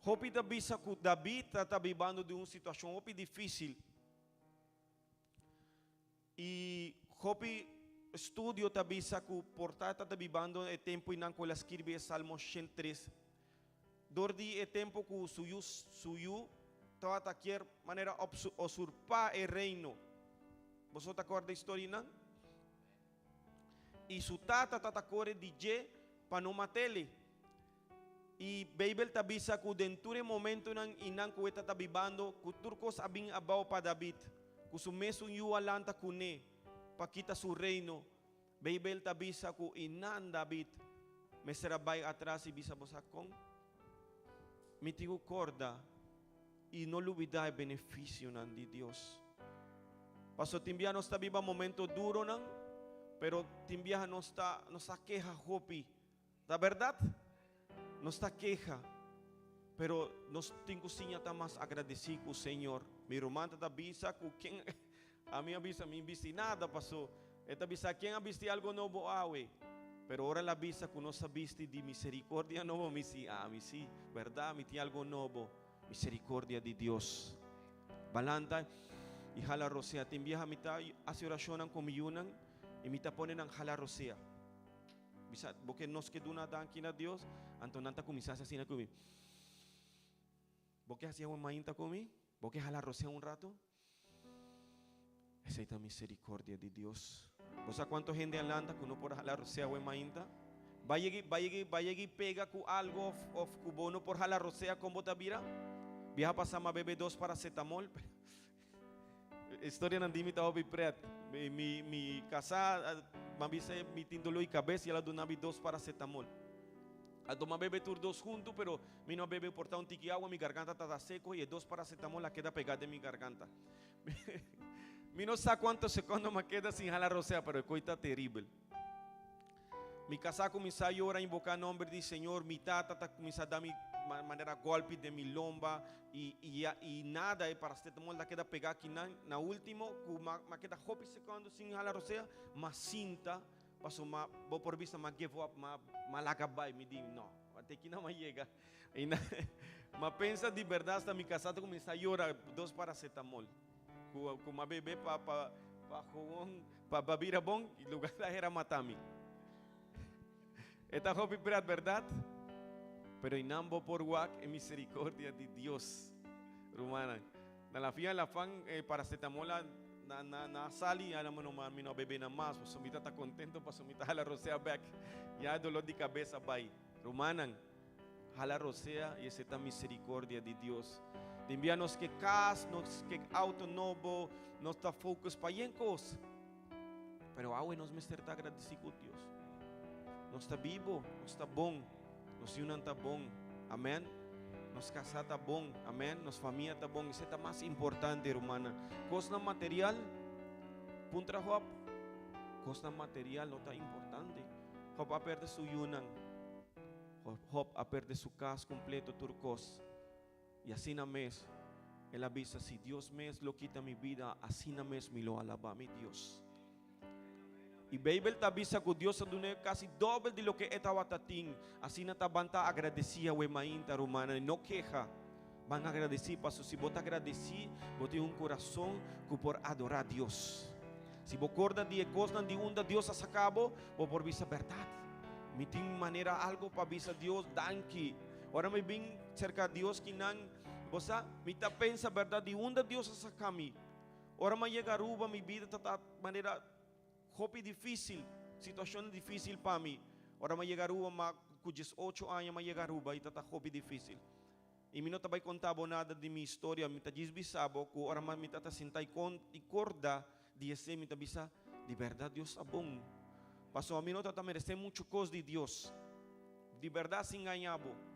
Hopi ta bisa cu David ta ta bibando den un situacion hopi dificil. Y hopi estudio ta bisa cu por ta ta ta bibando e tempo einan cu el a skirbi e Salmo 103. Dor di e tempo cu su yu su yu tabata kier manera usurpa e reino. Boso ta corda e historia einan? Y su tata tata core di dje pa no matele. Y Bijbel ta bisa cu den tur e momentonan y nan cu e ta ta bibando, cu tur cos a bin abao pa David, cu su mesun yu a lanta cune pa kita su reino. Bijbel ta bisa cu y nan David mester a bay atras y bisa, Bo sa con? Mi tin cu corda y no lubida e beneficionan di Dios. Paso tin bia nos ta biba momento duronan, pero tin biaha nos ta nos ta keha hopi. Ta berdad, nos ta keha, pero nos tin cu siña ta mas agradeci cu Señor. Mi ruman ta ta bisa cu ken ami a bisa, mi bisti nada, paso e ta bisa ken a bisti algo nobo awe. Pero ora el a bisa cu nos a bisti di misericordia nobo, mi si, ami si, berdad, mi tin algo nobo, misericordia di Dios. Balanta y hala rosea. Tin biaha mi ta haci oracionnan cu mi yunan y mi ta pone nan hala rosea. Bisa, bo ke nos ke duna danki na Dios? Anto nan ta kuminsá hasi asina ku mi. Bo ke hasi awe mainta ku mi? Bo ke hala rosea un ratu? Esei ta misericordia di Dios. Bo sa cuanto hende a lanta cu no por hala rosea awe mainta? Ba yegi, ba yegi, ba yegi pega cu algo of, of cu bo no por hala rosea con bo ta bira? Biaha pasa m'a bebe dos paracetamol. Historianan di mi ta hopi pret. Mi, mi, mi casá m'a bisa mi tin dolor di cabes y el a duna mi dos paracetamol. A tuma bebe tur dos huntu, pero mi no a bebe por ta un tiki awa, mi garganta tata seco y e dos paracetamol a keda pega den mi garganta. Mi no sa cuanto secondo m'a keda sin hala rosea, pero e coi ta teribel. Mi casá cuminsa yora, invoca nomber di Señor, mi tata ta cuminsa da mi manera golpi den mi lomba y, y, y nada, e paracetamol ta keda pega akinan. Na ultimo, cu m'a keda hopi secondo sin hala rosea, m'a sinta. Paso ma bo por bisa ma give up, ma ma laga bai, mi di no, te kina ma yega. I na ma pensa di berdad hasta mi casa ta cuminsa yora dos paracetamol cu cu ma bebe pa pa pa gewoon pa pa bira bon y lugar la hera mata mi. E ta hopi pret berdad? Pero inan bo por wak e misericordia di Dios, rumannan. Na la fin la fan e paracetamol a na na na sali ya no mi no bebe na mas pasobra mi ta ta contento pasobra mi ta hala rosea bek ya e dolor di cabes a bay. Rumannan hala rosea y esey ta misericordia di Dios. Tin bia nos ke cas, nos ke auto nobo, nos ta focus pa yen cos. Pero awe nos mester ta agradeci cu Dios. Nos ta bibo, nos ta bon, nos yunan ta bon. Amen. Nos casa ta bon. Amen. Nos famia ta bon. Esei ta mas importante, rumannan. Cosnan material, puntra Job. Cosnan material no ta importante. Job a perde su yunan. Job a perde su cas completo, tur cos. I asina mes, el a bisa, Si Dios mes lo kita mi bida, asina mes mi lo alabá mi Dios. I Beibel ta bisa ku Dios a dun'é kasi dòbel di loke e tabata tin. Asina ta ban ta agradesí awe mainta, rumannan, i no keha. Ban agradesí, pasobra si bo ta agradesí, bo tin un kurason ku por adorá Dios. Si bo korda di e kosnan di unda Dios a saka bo, bo por bisa, Bèrdat, mi tin manera algu pa bisa Dios danki. Ora mi bin serka Dios kinan, bo sa, mi ta pensa berdad di unda Dios a saka mi. Ora mi a yega Aruba mi bida ta ta manera hopi dificil, situacionnan dificil pa mi. Ora mi a yega Aruba ma cu diesocho aña mi a yega Aruba y ta ta hopi dificil. Y mi no ta bay conta bo nada di mi historia, mi ta djis bisa bo cu ora mi ta ta sinta y con y corda di esey mi ta bisa, di berdad Dios ta bon. Pasobra mi no ta ta merece mucho cos di Dios. Di berdad sin gaña bo.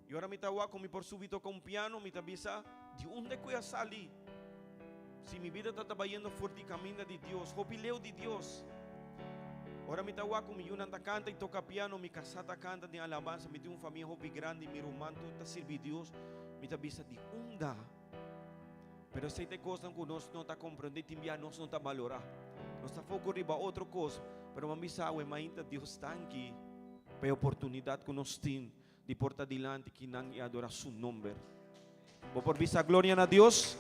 Y ora mi ta wak cu mi por subi toca un piano, mi ta bisa, di unda cu e a sali? Si mi bida ta ta bayendo for di caminda di Dios, hopi leu di Dios. Ora mi ta wak cu mi yunan ta canta y toca piano, mi casa ta canta den alabanza, mi tin un famia hopi grandi, mi ruman tur ta sirbi Dios, mi ta bisa, di unda? Pero esey ta e cosnan cu nos no ta comprende y tin bia nos no ta balora. Nos ta foco riba otro cos, pero bo a bisa awe mainta Dios danki pa e oportunidad cu nos tin di por ta dilanti kinan y adora su nomber. Bo por bisa gloria na Dios?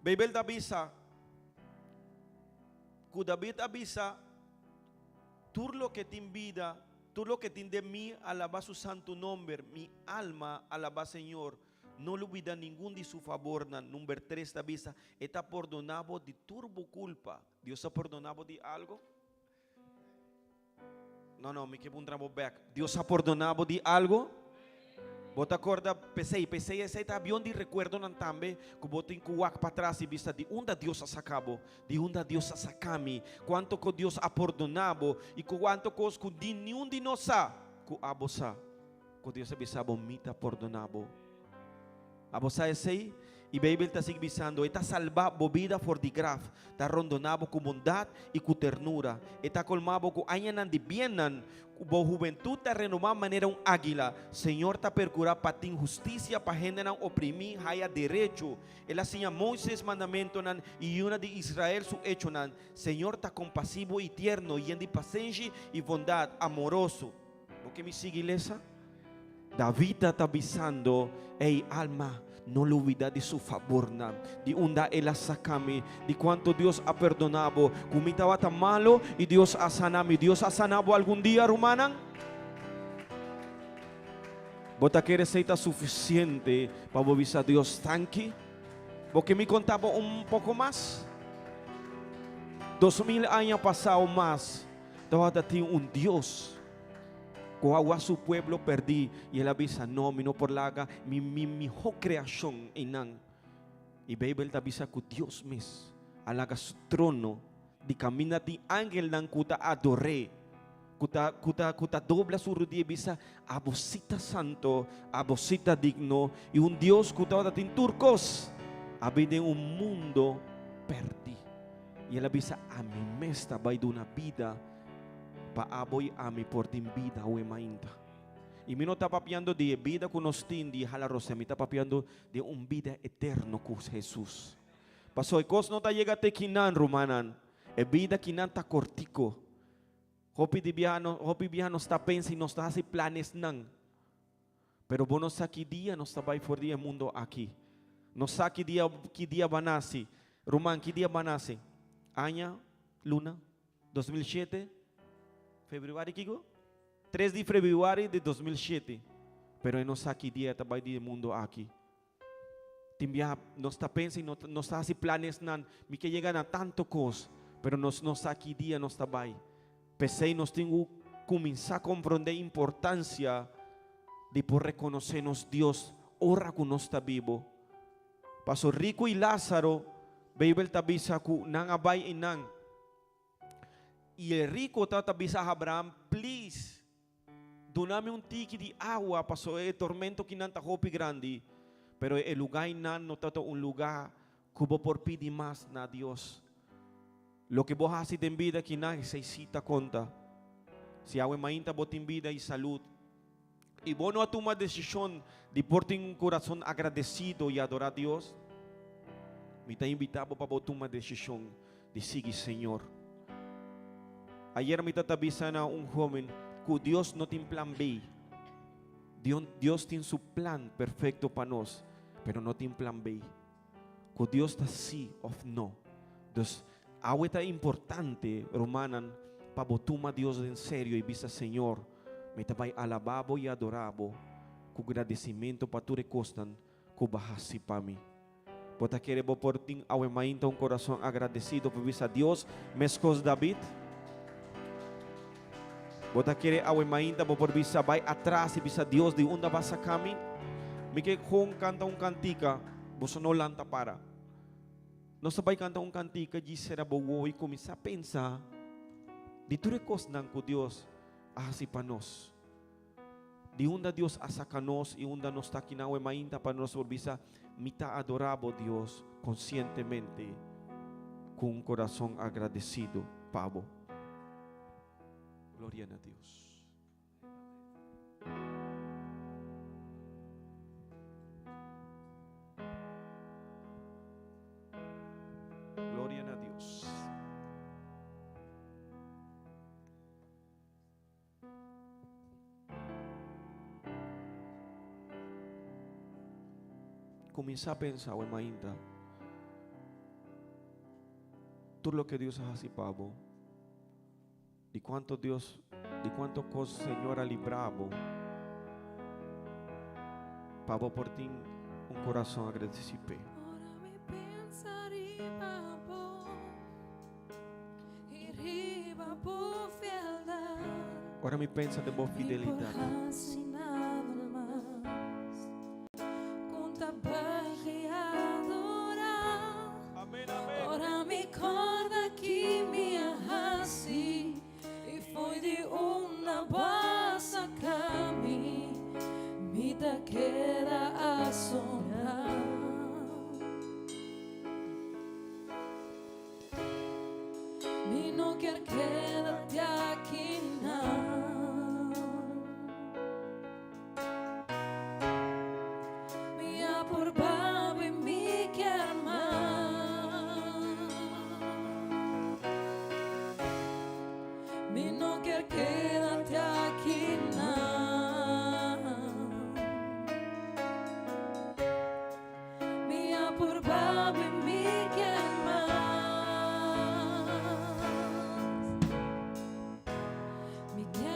Bijbel ta bisa cu David a bisa Tur loke tin bida, tur loke tin den mi, alabá su santu nomber. Mi alma, alabá Señor. No lubida ningun di su fabornan. Number tres ta bisa, E ta pordoná bo di tur bo kulpa. Dios a pordoná bo di algo? No, no, mi ke puntra bo bek. Dios a pordoná bo di algo? Bo ta korda p'esei? P'esei esei ta avion di rekuerdonan tambe ku bo tin ku wak patras i bisa di unda Dios a saka bo. Di unda Dios a saca mi, cuanto cu Dios a pordona bo y cuanto cos cu di niun di nos sa cu abo sa cu Dios a bisa bo mi ta pordona bo. Abo sa esey? Y Bijbel ta sigui bisando, E ta salba bo bida for di graf, ta rondona bo cu bondad y cu ternura, e ta colma bo cu añanan di biennan, Ku bo hubentut ta renobá manera un águila. Señor ta perkurá pa tin hustisia pa hendenan oprimí haya derecho. El a siña Moises mandamentonan i yuna di Israel su echonan. Señor ta kompasivo i tierno, yen di pasenshi i bondat, amoroso. Bo ke mi sigui lesa? David ta bisando, Ey, alma, no lubida di su fabornan, di unda el a saca mi, di cuanto Dios a perdona bo, cu mi tabata malo y Dios a sana mi. Dios a sana bo algun dia, rumannan? Bo ta kere esei ta sufisiente pa bo bisa Dios tanki? Bo ke mi konta bo un poko mas? 2000 aña pasá o mas tabata tin un Dios ku a wak su pueblo pèrdí i el a bisa, No, mi no por laga mi mi mihó kreashon einan. I Beibel ta bisa ku Dios mes a laga su trono di kaminda tin angelnan ku ta ador'é, ku ta ku ta ku ta dobla su rudia i bisa, Abo sí ta santo, abo sí ta digno, i un Dios ku tabata tin tur kos a bin den un mundo pèrdí. I el a bisa, Ami mes ta bai duna bida pa abo i ami por tin bida awe mainta. I mi no ta papiando di e bida ku nos tin di hala rosea, mi ta papiando di un bida eterno ku Hesus. Pasobra e kos no ta yega te kinan, rumannan. E bida kinan ta kortiko. Hopi di biaha no, hopi biaha nos ta pensa i nos ta hasi planesnan. Pero bo no sa ki dia nos ta bai for di e mundo aki. No sa ki dia, ki dia bo a nasi. Ruman, ki dia bo a nasi? Aña? Luna? 2007? Februari kiko? 3 di februari di 2007. Pero e no sa ki dia e ta bai di e mundo aki. Tin biaha nos ta pensa i nos ta hasi planesnan, mi ke yega na tantu kos, pero nos no sa ki dia nos ta bai. P'esei nos tin ku kuminsá komprondé importansia di por rekonosé nos Dios ora ku nos ta bibu. Paso riku i Lázaro, Beibel ta bisa ku nan a bai einan. I e riku tabata bisa Abraham, Please, duna mi un tiki di awa, pasobra e tormento kinan ta hopi grandi. Pero e lugá einan no tabata un lugá ku bo por pidi mas na Dios. Loke bo hasi den bida kinan, esei sí ta konta. Si awe mainta bo tin bida i salud, i bo no a tuma desishon di por tin un kurason agradesido i adorá Dios, mi ta invitá bo pa bo tuma desishon di sigui Señor. Ayer mi ta ta bisa na un joven ku Dios no tin plan B. Dios tin su plan perfecto pa nos, pero no tin plan B. Ku Dios ta sí of no. Dus awe ta importante, rumannan, pa bo tuma Dios den serio i bisa, Señor, mi ta bai alabá bo i adorá bo ku gradisimentu pa tur e kosnan ku bo a hasi pa mi. Bo ta kere bo por tin awe mainta un corazon agradecido pa bisa Dios mescos David? Bo ta kere awe mainta bo por bisa bai atras y bisa Dios di unda ba saca mi? Mi ke con canta un cantica, boso no lanta para. Nos ta bai canta un cantica djis cera bo wowo y cuminsa pensa di tur e cosnan cu Dios a haci pa nos. Di unda Dios a saca nos y unda nos ta aki nawe mainta pa nos por bisa, Mi ta adora bo, Dios, conscientemente cu un corazon agradecido pa bo. Gloria na Dios. Gloria na Dios. Kuminsá pensa awe mainta tur loke Dios a hasi pa bo, di kuantu Dios, di kuantu kos Señor a libra bo pa bo por tin un kurason agradesí p'e. Ora mi pensa den bo fidelidat. Mi no kier keda te aki nan. Mi a purba bo i mi kier mas. Mi no kier keda te aki nan. Mi a purba bo i mi kier mas. Mi kier.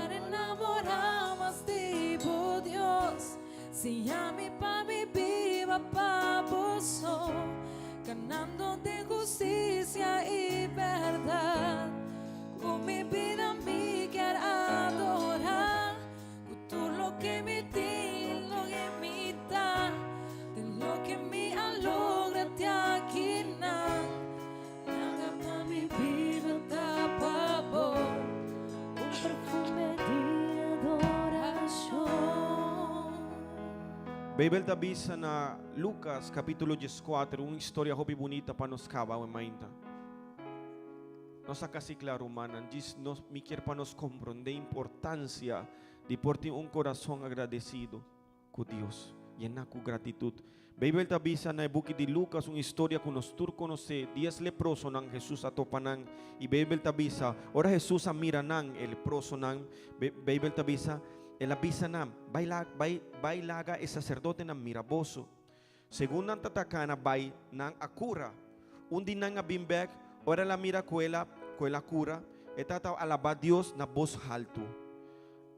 Beibel ta bisa na Lucas capítulo 14 un historia hopi bunita pa nos caba awe mainta. Nos a casi cla rumannan, djis nos mi kier pa nos comprende importancia di por tin un corazon agradecido cu Dios, yena cu gratitud. Beibel ta bisa na e buki di Lucas un historia cu nos tur conoce, dies leprosonan Jesus a topa nan y Beibel ta bisa ora Jesus a mira nan e leprosonan, Beibel ta bisa El a bisa nan, Bai bai bai laga e saserdotenan mira boso. Segun nan ta takana bai, nan a kura. Un di nan a bin bèk, ora el a mira ku el a ku el a kura, e tata a alabá Dios na bos haltu.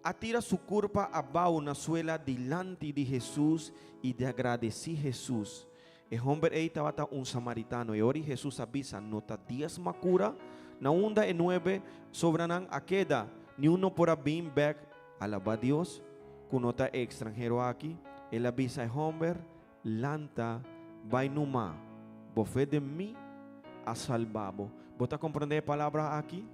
A tira su kurpa abou na suela dilanti di Hesus i di agradesí Hesus. E hòmber ei tabata un samaritano. E ora i Hesus a bisa, No ta dies makura? Na unda e nuebe sobranan a keda? Niun no por a bin bèk alabá Dios, ku no ta e ekstranhero aki? El a bisa e hòmber, Lanta, bai numa, bo fe den mi a salba bo. Bo ta komprondé e palabra aki?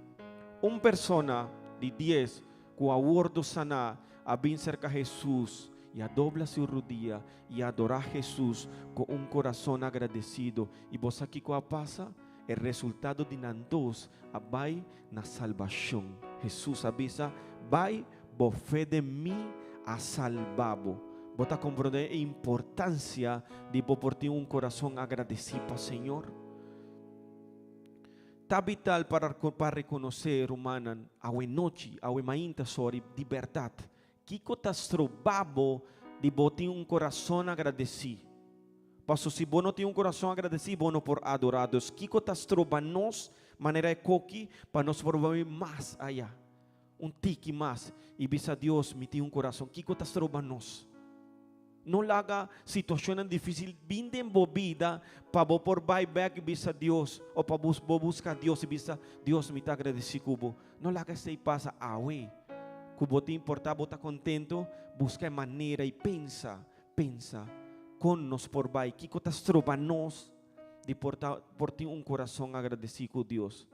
Un persona di dies ku a wòrdu saná a bin serka Hesus i a dobla su rudia i a adorá Hesus ku un kurason agradesido. I bo sa kiko a pasa? E resultado di nan dos a bai na salbashon. Hesus a bisa, Bai, bo fe den mi a salba bo. Bo ta komprondé e importansia di bo por tin un kurason agradesí pa Señor? Ta vital pa pa rekonosé, rumannan, awe nochi, awe mainta, sorry, di bèrdat, kiko ta stroba bo di bo tin un kurason agradesí? Paso si bo no tin un kurason agradesí, bo no por adorá Dios. Kiko ta stroba nos, manera e koki, pa nos por bai mas ayá, un tiki mas, i bisa Dios, mi tin un kurason. Kiko ta stroba nos? No laga situashonnan difísil bin den bo bida pa bo por bai bèk i bisa Dios, o pa bo buska Dios i bisa, Dios, mi ta agradesí ku bo. No laga esei pasa awe. Ku bo tin por ta bo ta kontentu, buska e manera i pensa, pensa kon nos por bai, kiko ta stroba nos di por ta por tin un kurason agradesí ku Dios.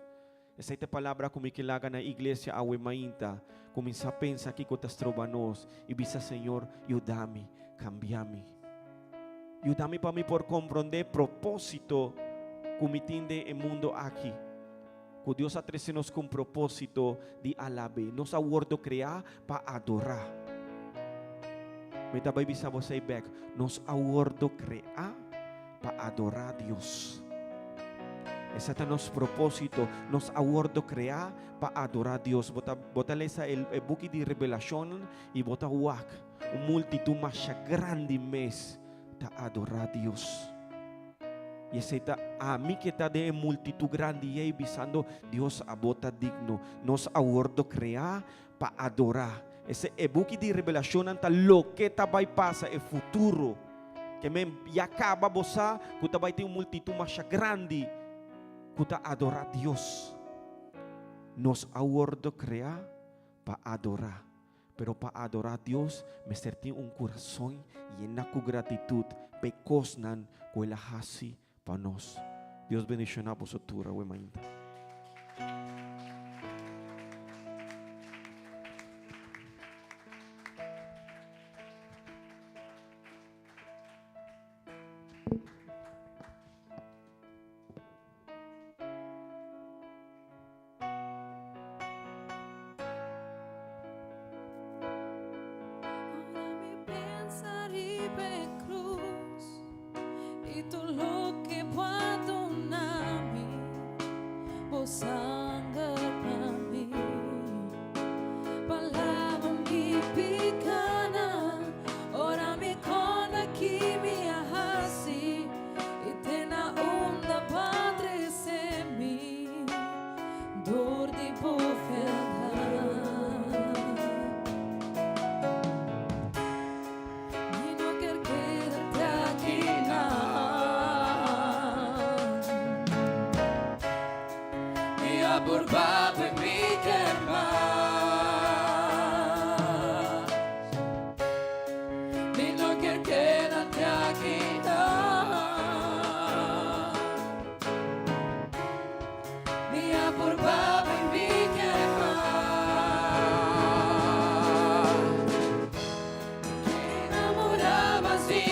Esei ta e palabra ku mi ke laga na iglesia awe mainta. Kuminsá pensa kiko ta stroba nos i bisa, Señor, yuda mi, kambia mi. Yuda mi pa mi por komprondé propósito ku mi tin den e mundu aki. Ku Dios a trese nos ku un propósito di alab'é. Nos a wòrdu kreá pa adorá. Mi ta bai bisa bo esei bèk. Nos a wòrdu kreá pa adorá Dios. Esa ta nos propósito. Nos a wòrdu kreá pa adorá Dios. Bo ta, bo ta lesa e, e buki di Revelashon i bo ta wak un multitut masha grandi mes ta adorá Dios. I esei ta ami ke ta den e multitut grandi ei bisando, Dios, abo ta digno. Nos a wòrdu kreá pa adorá. Ese e buki di Revelashonnan ta loke ta bai pasa, e futuro. Ke men ya kaba bo sa ku ta bai tin un multitut masha grandi ku ta adorá Dios. Nos a wòrdu kreá pa adorá. Pero pa adorá Dios mester tin un kurason yena ku gratitut pa e kosnan ku el a hasi pa nos. Dios bendishoná boso tur awe mainta. Ora mi pensa riba e cruz y tur loke bo a duna mi, bo sanger pa mi, pa laba mi picanan. Ora mi corda ki mi a haci y te na unda bo a trece mi. Dor di bo fealdad. Mi no kier keda te akinan. Mi a purba p'e mi kier mas. Mi no kier keda te akinan. Mi a purba bai mi kier mas. Mi ke enamora mas di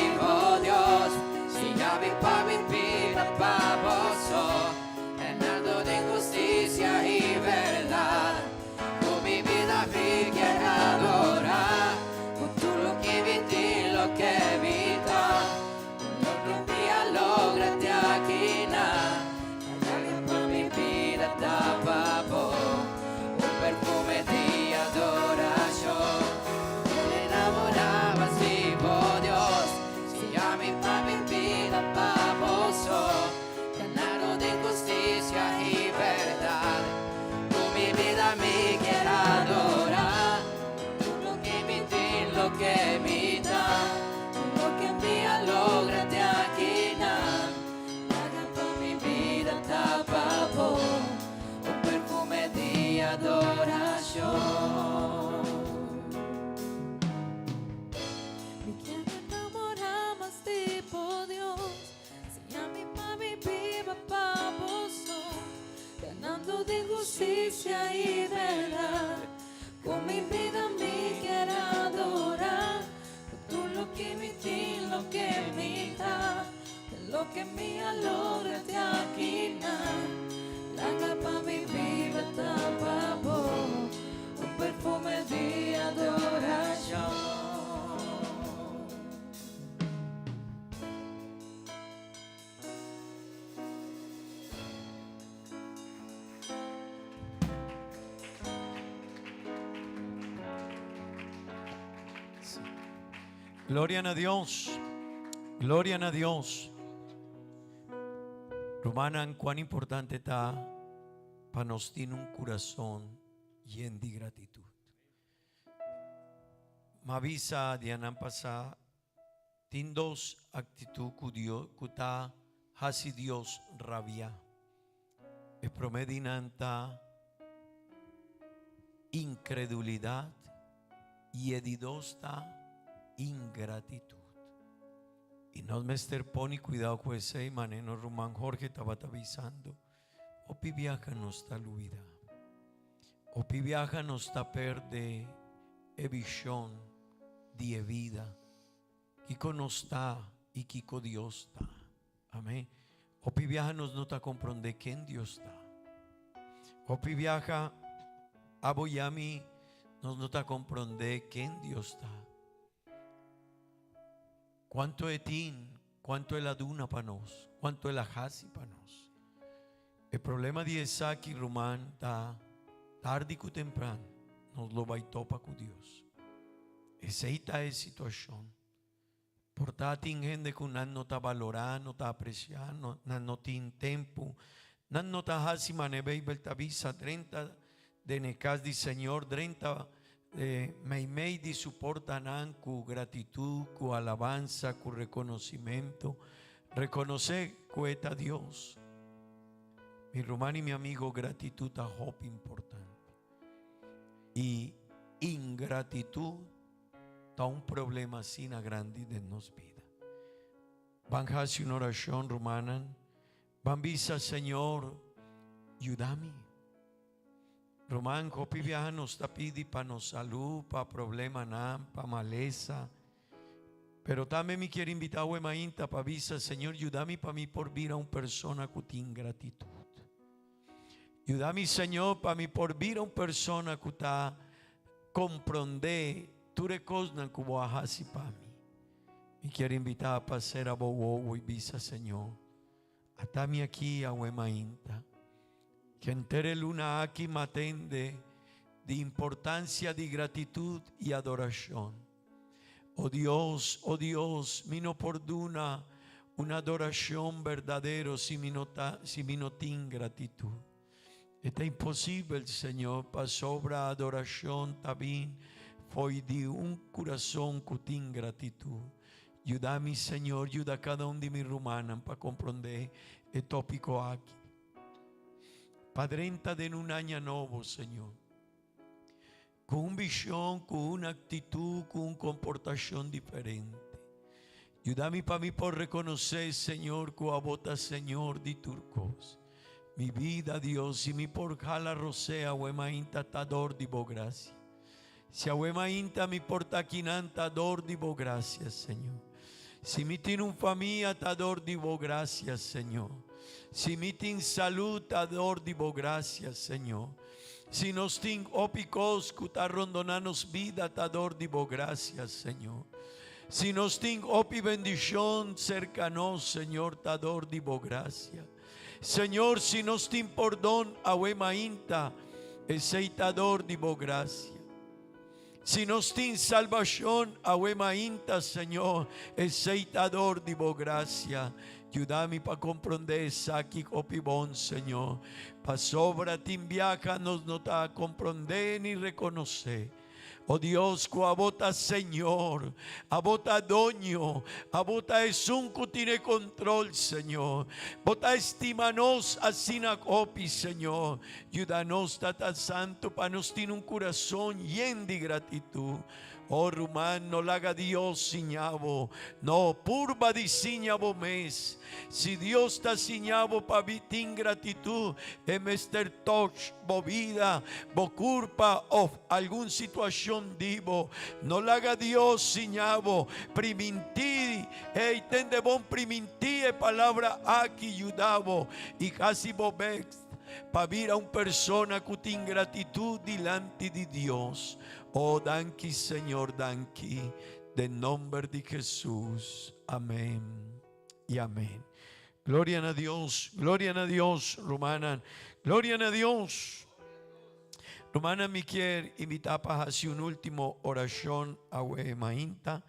hustisia i bèrdat. Ku mi bida mi kier adorá. Ku tur loke mi tin, loke mi ta, den loke mi a logra te akinan. Laga pa mi bida ta pa bo, un perfume di adorashon. Gloria na Dios. Gloria na Dios. Rumannan, cuán importante ta pa nos tin un curazón yen di gratitud. M'a bisa dianan pasá Tin dos actitud cu Dios cu ta haci Dios rabia. E prome di nan ta incredulidad y e di dos ta ingratitud. Y nos mester poni cuidao cu esey, mane nos ruman Jorge tabata bisando, hopi biaha nos ta lubida. Hopi biaha nos ta perde e vision di e vida. Kiko nos ta i kiko Dios ta. Amén. Hopi biaha nos no ta komprondé ken Dios ta. Hopi biaha abo i ami nos no ta komprondé ken Dios ta. Kuantu e tin, kuantu el a duna pa nos, kuantu el a hasi pa nos. E problema di esaki, ruman, ta tardi ku tempran nos lo bai topa ku Dios. Esei ta e situashon. Por ta tin hende ku nan no ta balorá, no ta apresiá, no, nan no tin tempu, nan no ta hasi manera Beibel ta bisa, drenta den e kas di Señor, drenta meimei di su portanan ku gratitut, ku alabansa, ku rekonosimentu. Rekonosé ku e ta Dios. Mi ruman i mi amigo, gratitut ta hopi importante. I ingratitut ta un problema asina grandi den nos bida. Ban hasi un orashon, rumannan. Ban bisa, Señor, yuda mi. Ruman, hopi biaha nos ta pidi pa nos salú, pa problemanan, pa malesa. Pero tambe mi kier invita awe mainta pa bisa, Señor, yuda mi pa mi por bira un persona ku tin gratitut. Yuda mi, Señor, pa mi por bira un persona ku ta komprondé tur e kosnan ku bo a hasi pa mi. Mi kier invita pa sera bo wowo i bisa, Señor, Ata mi aki awe mainta. Henter e luna aki m'atende di importancia di gratitud y adoracion. O Dios, o Dios, mi no por duna un adoracion berdadero si mi no ta, si mi no tin gratitud. E ta imposibel, Señor, pasobra adoracion ta bin fo'i di un curason cu tin gratitud. Yuda mi, Señor, yuda cada un di mi rumannan pa comprende e topico aki. Pa drenta den un aña nobo, Señor, cu un vision, cu un actitud, cu un comportacion diferente. Yuda mi pa mi por reconoce, Señor, cu abo ta Señor di tur cos. Mi bida, Dios, si mi por jala rosea awe mainta ta dor di bo gracia. Si awe mainta mi por ta akinan ta dor di bo gracia, Señor. Si mi tin un famia ta dor di bo gracia, Señor. Si mi tin salud ta dor di bo gracia, Señor. Si nos tin hopi cos cu ta rondona nos bida ta dor di bo gracia, Señor. Si nos tin hopi bendicion cerca nos, Señor, ta dor di bo gracia. Señor, si nos tin pordon awe mainta, esei ta dor di bo gracia. Si nos tin salbacion awe mainta, Señor, esei ta dor di bo gracia. Yuda mi pa comprende esaki hopi bon, Señor. Pasobra tin biaha nos no ta comprende ni reconoce. O Dios, ku abo ta Señor, abo ta doño, abo ta esun ku tin e control, Señor. Bo ta estima nos asina hopi, Señor. Yuda nos, Tata Santo, pa nos tin un curason yen di gratitud. O ruman, no laga Dios siña bo. No, purba di siña bo mes. Si Dios ta siña bo pa tin gratitud, e mester touch bo bida, bo curpa of algun situacion di bo. No laga Dios siña bo. Primintí, ey, tende bon, primintí e palabra aki yuda bo y haci bo best pa bira un persona cu tin gratitud dilanti di Dios. Oh, danki Señor, danki. Den nomber di Jesus. Amen y amen. Gloria na Dios, gloria na Dios, rumannan. Gloria na Dios. Rumannan, mi kier invita pa haci un ultimo oracion awe mainta.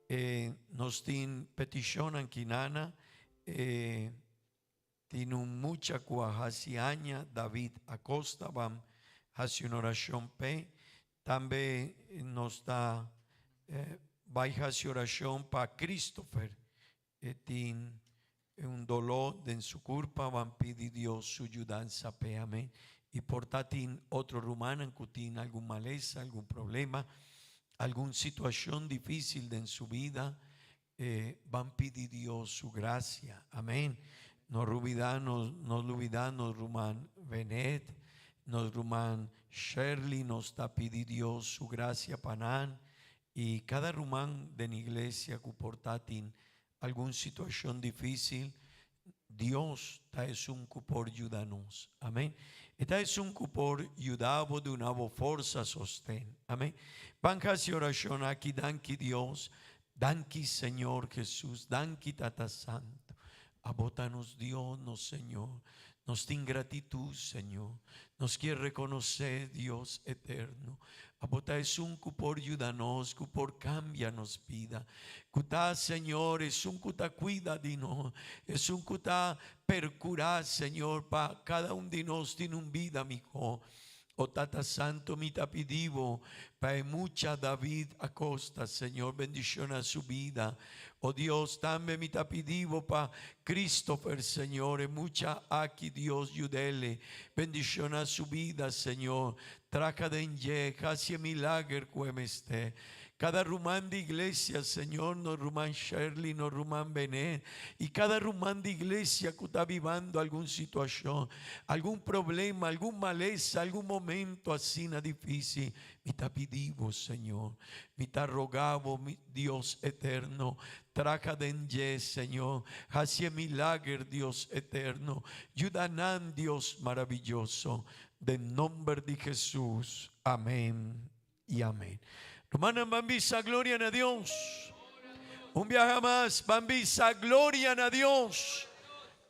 Eh, nos tin peticionnan kinana. Eh, Tin un mucha ku a hasi aña, David Acosta, ban hasi un orashon p'e. Tambe nos ta bai hasi orashon pa Christopher. E tin un doló den su kurpa, ban pidi Dios su yudansa p'e. Amen. I por ta tin otro rumannan ku tin algun malesa, algun problema, algun situashon difísil den su bida. E ban pidi Dios su gracia. Amen. No rubida nos, no lubida nos ruman Venet, nos ruman Shirley, nos ta pidi Dios su gracia pa nan y cada ruman den iglesia cu por ta tin algun situacion dificil, Dios ta esun cu por yuda nos. Amen. E ta esun cu por yuda bo, duna bo forsa, sosten. Amen. Ban haci oracion aki. Danki Dios. Danki Señor Jesus. Danki Tata Santo. Abo ta nos Dios, nos Señor. Nos tin gratitud, Señor. Nos kier reconoce, Dios eterno, Abo ta esun cu por yuda nos, cu por cambia nos bida. Cu ta, Señor, esun cu ta cuida di nos, esun cu ta percura, Señor, pa cada un di nos tin un bida miho. O Tata Santo, mi ta pidi Bo pa e mucha David Acosta, Señor, bendiciona su bida. O Dios, tambe mi ta pidi Bo pa Christopher, Señor, e mucha aki, Dios, yudele, bendiciona su bida, Señor. Traha den dje, haci e milager cu e mester. Cada ruman di iglesia, Señor, nos ruman Shirley, nos ruman Benet, y cada ruman di iglesia cu ta bibando algun situacion, algun problema, algun malesa, algun momento asina dificil, mi ta pidi Bo, Señor, mi ta roga Bo, mi Dios eterno, traha den dje, Señor, haci e milager, Dios eterno, yuda nan, Dios maravilloso, Den nomber di Jesus. Amen y amen. Rumannan ban bisa gloria na Dios. Un biaha mas ban bisa gloria na Dios.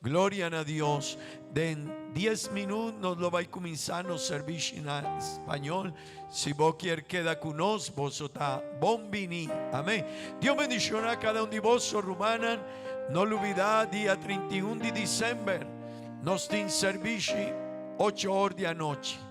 Gloria na Dios. Den 10 minuut nos lo bai cuminsa nos servicio na español. Si bo kier keda cu nos, boso ta bon bini. Amen. Dios bendiciona cada un di boso, rumannan. No lubida dia 31 di december nos tin servicio 8 or di anochi.